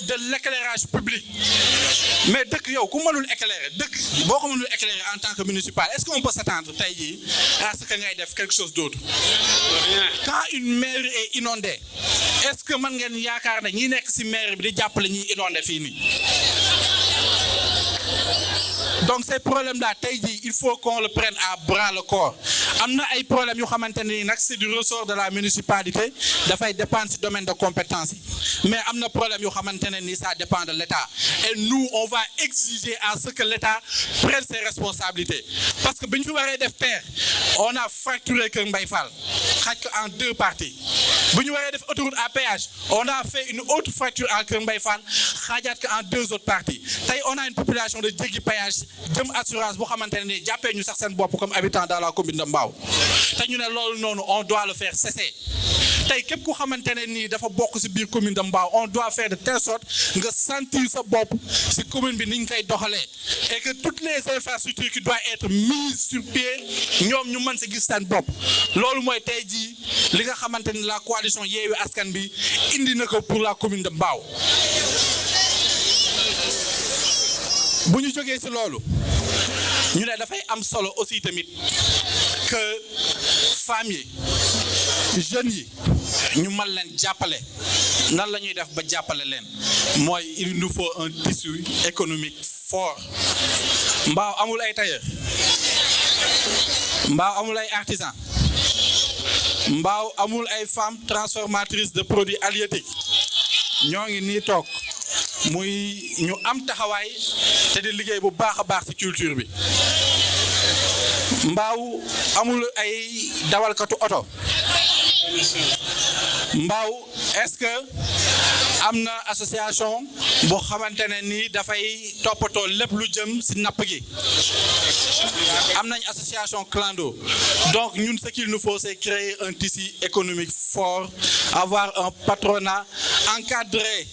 [SPEAKER 13] de l'éclairage public mais dëkk yow ku mënul éclairer dëkk boo ko mënul éclairer en tant que municipal est-ce qu'on peut s'attendre tey jii à ce que ngay def quelque chose d'autre quand une mairie est inondée est-ce que mën ngeen yaakaar ne ñi nekk ci mairie bi di jàppale ñi inondé fii nii donc ces problèmes-là tey jii il faut qu'on le prenne à bras le corps am na ay problèmes yu xamante ne nag c'est du ressort de la municipalité dafay dépendre ci domaine de compétence yi mais am na problème yu xamante ne ni ça dépend de l'État et nous on va exiger à ce que l'État prenne ses responsabilités parce que bi ñu fi waree def terre on a fracturé Kër Mbaye Fall xaaj ko en deux parties bu ñu waree def autoroute à péage on a fait une autre fracture à Kër Mbaye Fall xaajaat ko en deux autres parties tey on a une population de jéggi péage jëm assurance boo xamante ne ni jàppee ñu sax seen bopp comme habitant dans la commune de Mbao te ñu ne loolu noonu on doit le faire cesser tey képp ku xamante ne nii dafa bokk ci biir commune de Mbao on doit faire de telle sorte nga sentir sa bopp ci commune bi ni ñu koy doxalee et que toutes les infrastructures qui doivent être mises sur pied ñoom ñu mën ci gis seen bopp loolu mooy tey jii li nga xamante ni la coalition Yewwi Askan Bi indi na ko pour la commune de Mbao bu ñu jógee ci loolu ñu ne dafay am solo aussi tamit que femmes yi jeunes yi ñu mën leen jàppale nan la ñuy def ba jàppale leen mooy il nous faut un tissu économique fort Mbao amul ay tailleur Mbao amul ay artisan Mbao amul ay femmes transformatrices de produits halieutiques ñoo ngi nii toog muy ñu am taxawaay te di liggéey bu baax a baax ci culture bi Mbao amul ay dawalkatu oto Mbao est-ce que am na association boo xamante ne ni dafay toppatoo lépp lu jëm ci napp gi am nañ association clando donc ñun ce qu'il nous faut c'est créer un tissu économique fort avoir un patronat encadrer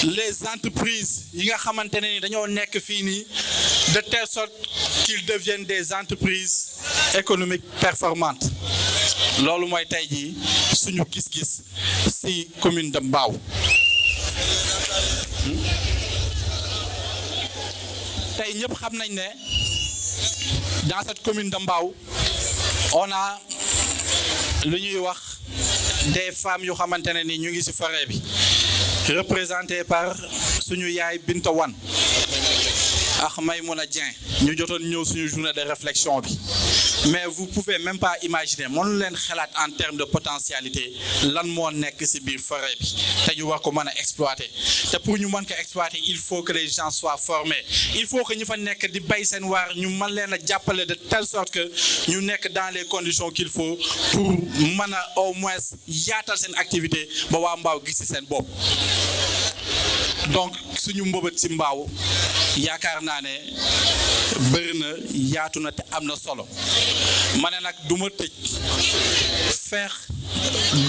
[SPEAKER 13] les entreprises yi nga xamante ne ni dañoo nekk fii nii de telle sorte qu'ils deviennent des entreprises économiques performantes. Loolu mooy tey jii suñu gis-gis ci commune de Mbao. Tey ñëpp xam nañ ne dans cette commune de Mbao on a lu ñuy wax des femmes yu xamante ne ni ñu ngi ci forêt bi représentées par suñu yaay Binta Wan ak Maymouna Dieng ñu jotoon ñëw suñu journée de réflexion bi mais vous pouvez même pas imaginer mënu leen xalaat en termes de potentialité lan moo nekk ci biir forêt bi te ñu war ko mën a exploiter te pour ñu mën ko exploiter il faut que les gens soient formés il faut que ñu fa nekk di bay seen waar ñu mën leen a jàppale de telle sorte que ñu nekk dans les conditions qu'il faut pour mën a au moins yaatal seen activité ba waa Mbao gis ci seen bopp. Donc suñu mbëbët ci Mbao yaakaar naa ne bëri na yaatu na te am na solo ma ne nag du ma tëj feex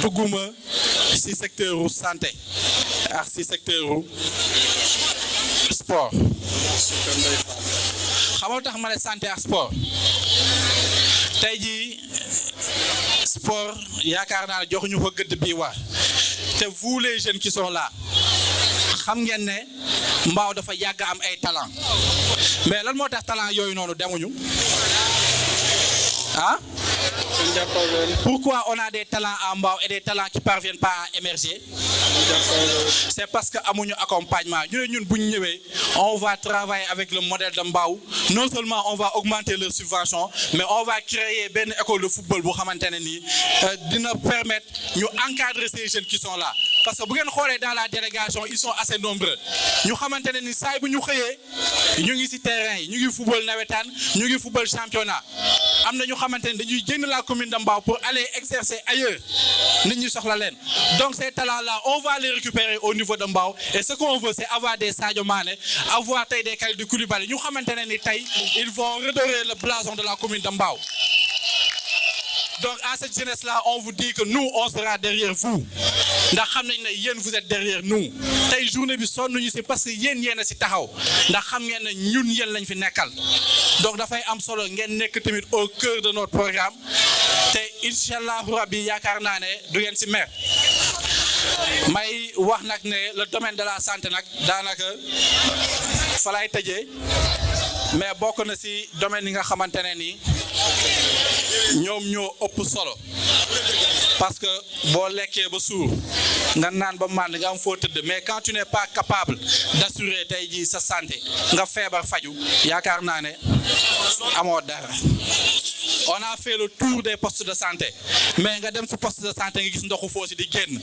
[SPEAKER 13] dugguma ci secteur u santé ak ci secteur u sport xamal tax ma ne santé ak sport tey jii sport yaakaar naa ne joxuñu ko gëdd bii war te vous les jeunes qui sont là xam ngeen ne Mbao dafa yàgg am ay talent mais lan moo tax talent yooyu noonu demuñu ah pourquoi on a des talents à Mbao et des talents qui parviennent pas à émerger? C'est parce que amuñu accompagnement ñu ne ñun bu ñu ñëwee on va travailler avec le modèle de Mbao non seulement on va augmenter leurs subventions mais on va créer benn école de football bu xamante ne nii dina permettre ñu encadrer ces jeunes qui sont là parce que bu ngeen xoolee dans la délégation ils sont assez nombreux ñu xamante ne ni saay bu ñu xëyee ñu ngi ci terrain yi ñu ngi football nawetaan ñu ngi football championnat am na ñu xamante ne dañuy génn la commune de Mbao pour aller exercer ailleurs nit ñi soxla leen donc ces talents là on va les récupérer au niveau de Mbao et ce qu'on veut c'est avoir des Sadio Mané avoir tey des Kalidou Koulibaly ñu xamante ne ni tey ils vont redorer le blason de la commune de Mbao. Donc à cette jeunesse là on vous dit que nous on sera derrière vous ndax xam nañ ne yéen vous êtes derrière nous tey journée bi sonn ñu ci parce que yéen a ci taxaw ndax xam ngeen ne ñun yéen lañ fi nekkal donc dafay am solo ngeen nekk tamit au cœur de notre programme te incha allahu rabbi yaakaar naa ne du ngeen ci mer may wax nag ne le domaine de la santé nag daanaka fa lay tëjee mais bokk na ci domaine yi nga xamante ne nii ñoom ñoo ëpp solo parce que boo lekkee ba suur nga naan ba mànd nga am foo tëdd mais quand tu n'es pas capable d'assurer tey jii sa santé nga feebar faju yaakaar naa ne amoo dara. On a fait le tour des postes de santé mais nga dem ci poste de santé nga gis ndoxu foosi di génn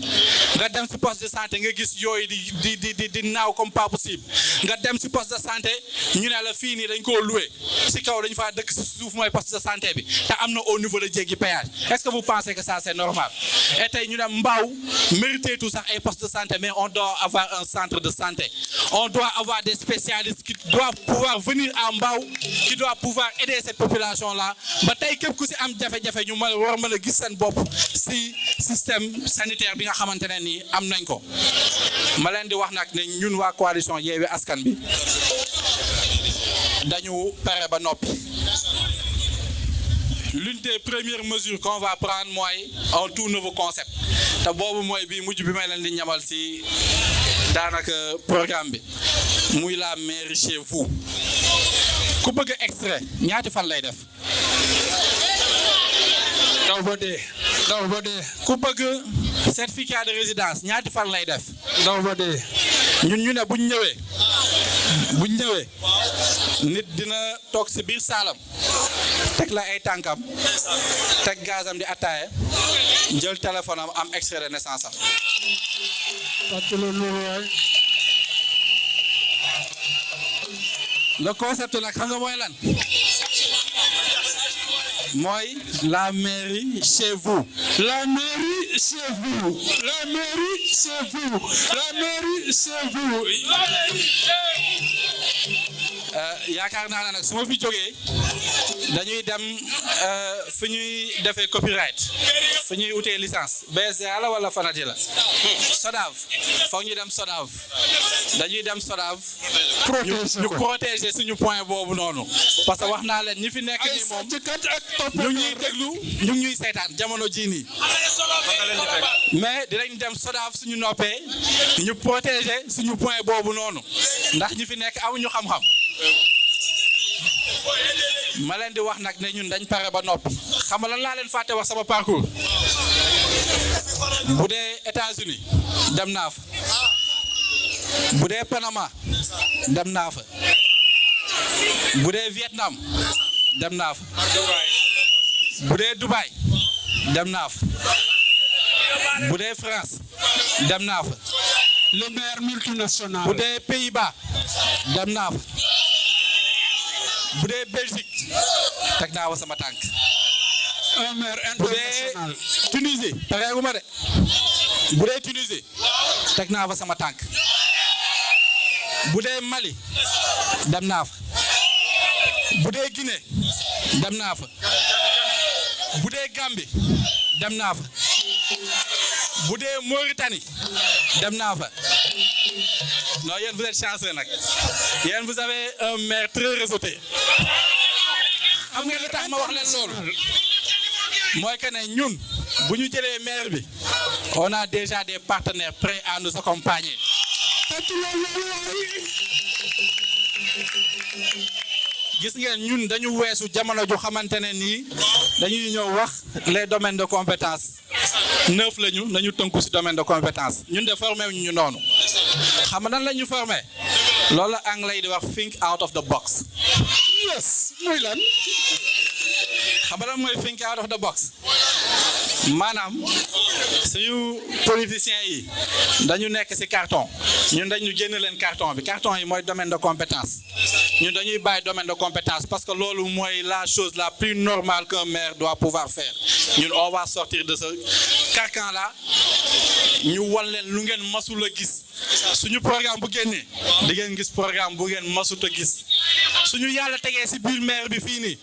[SPEAKER 13] nga dem ci poste de santé nga gis yooyu di naaw comme pas possible nga dem ci poste de santé ñu ne la fii nii dañ koo loué ci kaw dañu faa dëkk ci suuf mooy poste de santé bi te am na au niveau de jéggi péage est-ce que vous pensez que ça c'est normal et tey ñu ne Mbao mérité tout sax ay poste de santé mais on doit avoir un centre de santé on doit avoir des spécialistes qui doivent pouvoir venir à Mbao qui doivent pouvoir aider cette population là ba tey képp ku ci am jafe-jafe ñu war mën a gis seen bopp ci système sanitaire bi nga xamante ne nii am nañ ko ma leen di wax nag ne ñun waa coalition Yewwi Askan bi dañu pare ba noppi l'une des premières mesures qu'on va prendre mooy un tout nouveau concept te boobu mooy bi mujj bi may leen di ñamal ci daanaka programme bi muy la mairie chez vous ku bëgg extrait ñaati fan lay def daw ba dee ku bëgg certificat de résidence ñaati fan lay def daw ba dee ñun ñu ne buñ ñëwee nit dina toog ci biir saalam teg la ay tànkam teg gazam di attaaye jël téléphone am extrait de naissance am le concept nag xam nga mooy lan mooy la mairie chez vous la mairie chez vous la mairie chez vous la mairie chez vous yaakaar naa ne nag su ma fi jógee dañuy dem fu ñuy defee copyright fu ñuy utee licence BSDA la wala Fanati la SODAV foog ñu dem SODAV dañuy dem SODAV ñu protéger suñu point boobu noonu parce que wax naa leen ñi fi nekk nii moom ñu ngi ñuy déglu ñu ngi ñuy seetaan jamono jii nii mais dinañ dem SODAV suñu noppee ñu protéger suñu point boobu noonu ndax ñi fi nekk amuñu xam-xam ma leen di wax nag ne ñun dañ pare ba noppi xam nga lan laa leen fàtte wax sama parcours bu dee États-Unis dem naa fa bu dee Panama dem naa fa bu dee Vietnam dem naa fa bu dee Dubaï dem naa fa bu dee France dem naa fa
[SPEAKER 4] le maire multinational
[SPEAKER 13] bu dee Pays-Bas dem naa fa bu dee Belgique teg naa fa sama tànk
[SPEAKER 4] un maire
[SPEAKER 13] bu dee
[SPEAKER 4] international
[SPEAKER 13] Tunisie pareeguma de bu dee Tunisie teg naa fa sama tànk bu dee Mali dem naa fa bu dee Guinée dem naa fa bu dee Gambie dem naa fa bu dee Mauritanie dem naa fa non yéen vous êtes chanceux nag yéen vous avez un maire très réseauté xam nga li tax ma wax leen loolu mooy que ne ñun bu ñu jëlee maire bi on a déjà des partenaires prêts à nous accompagner. gis ngeen ñun dañu weesu jamono ju xamante ne nii dañuy ñëw wax les domaines de compétence 9 lañu nañu tënku ci domaine de compétence ñun de formé wu ñu noonu xam nan la ñu formé loolu la anglais di wax think out of the box.
[SPEAKER 4] yes muy lan
[SPEAKER 13] xam nga lan mooy think out of the box maanaam suñu politiciens yi dañu nekk ci carton ñun dañu génn leen carton bi carton yi mooy domaine de compétence ñun dañuy bàyyi domaine de compétence parce que loolu mooy la chose la plus normale qu'un maire doit pouvoir faire ñun on va sortir de ce carcan là ñu wan leen lu ngeen masul a gis suñu programme bu génnee di ngeen gis programme bu ngeen masut a gis suñu yàlla tegee ci biir maire bi fii nii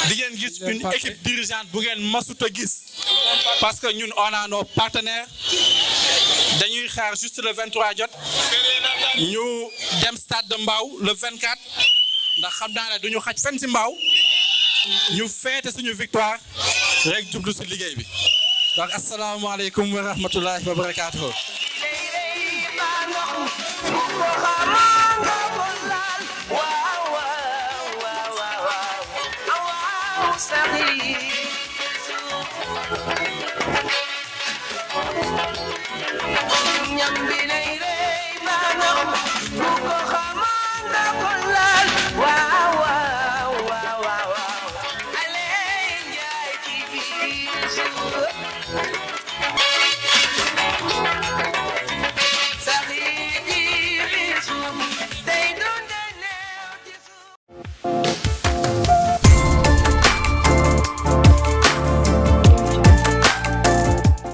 [SPEAKER 13] di ngeen gis une équipe dirigeante bu ngeen masut a gis parce que ñun on a nos partenaires dañuy xaar juste le 23 jot ñu dem stade de Mbao le 24 ndax xam naa ne duñu xaj fenn ci Mbao ñu feete suñu victoire rek jublu ci liggéey bi donc asalaamaaleykum wa rahmatullahi wa barakaatuhu.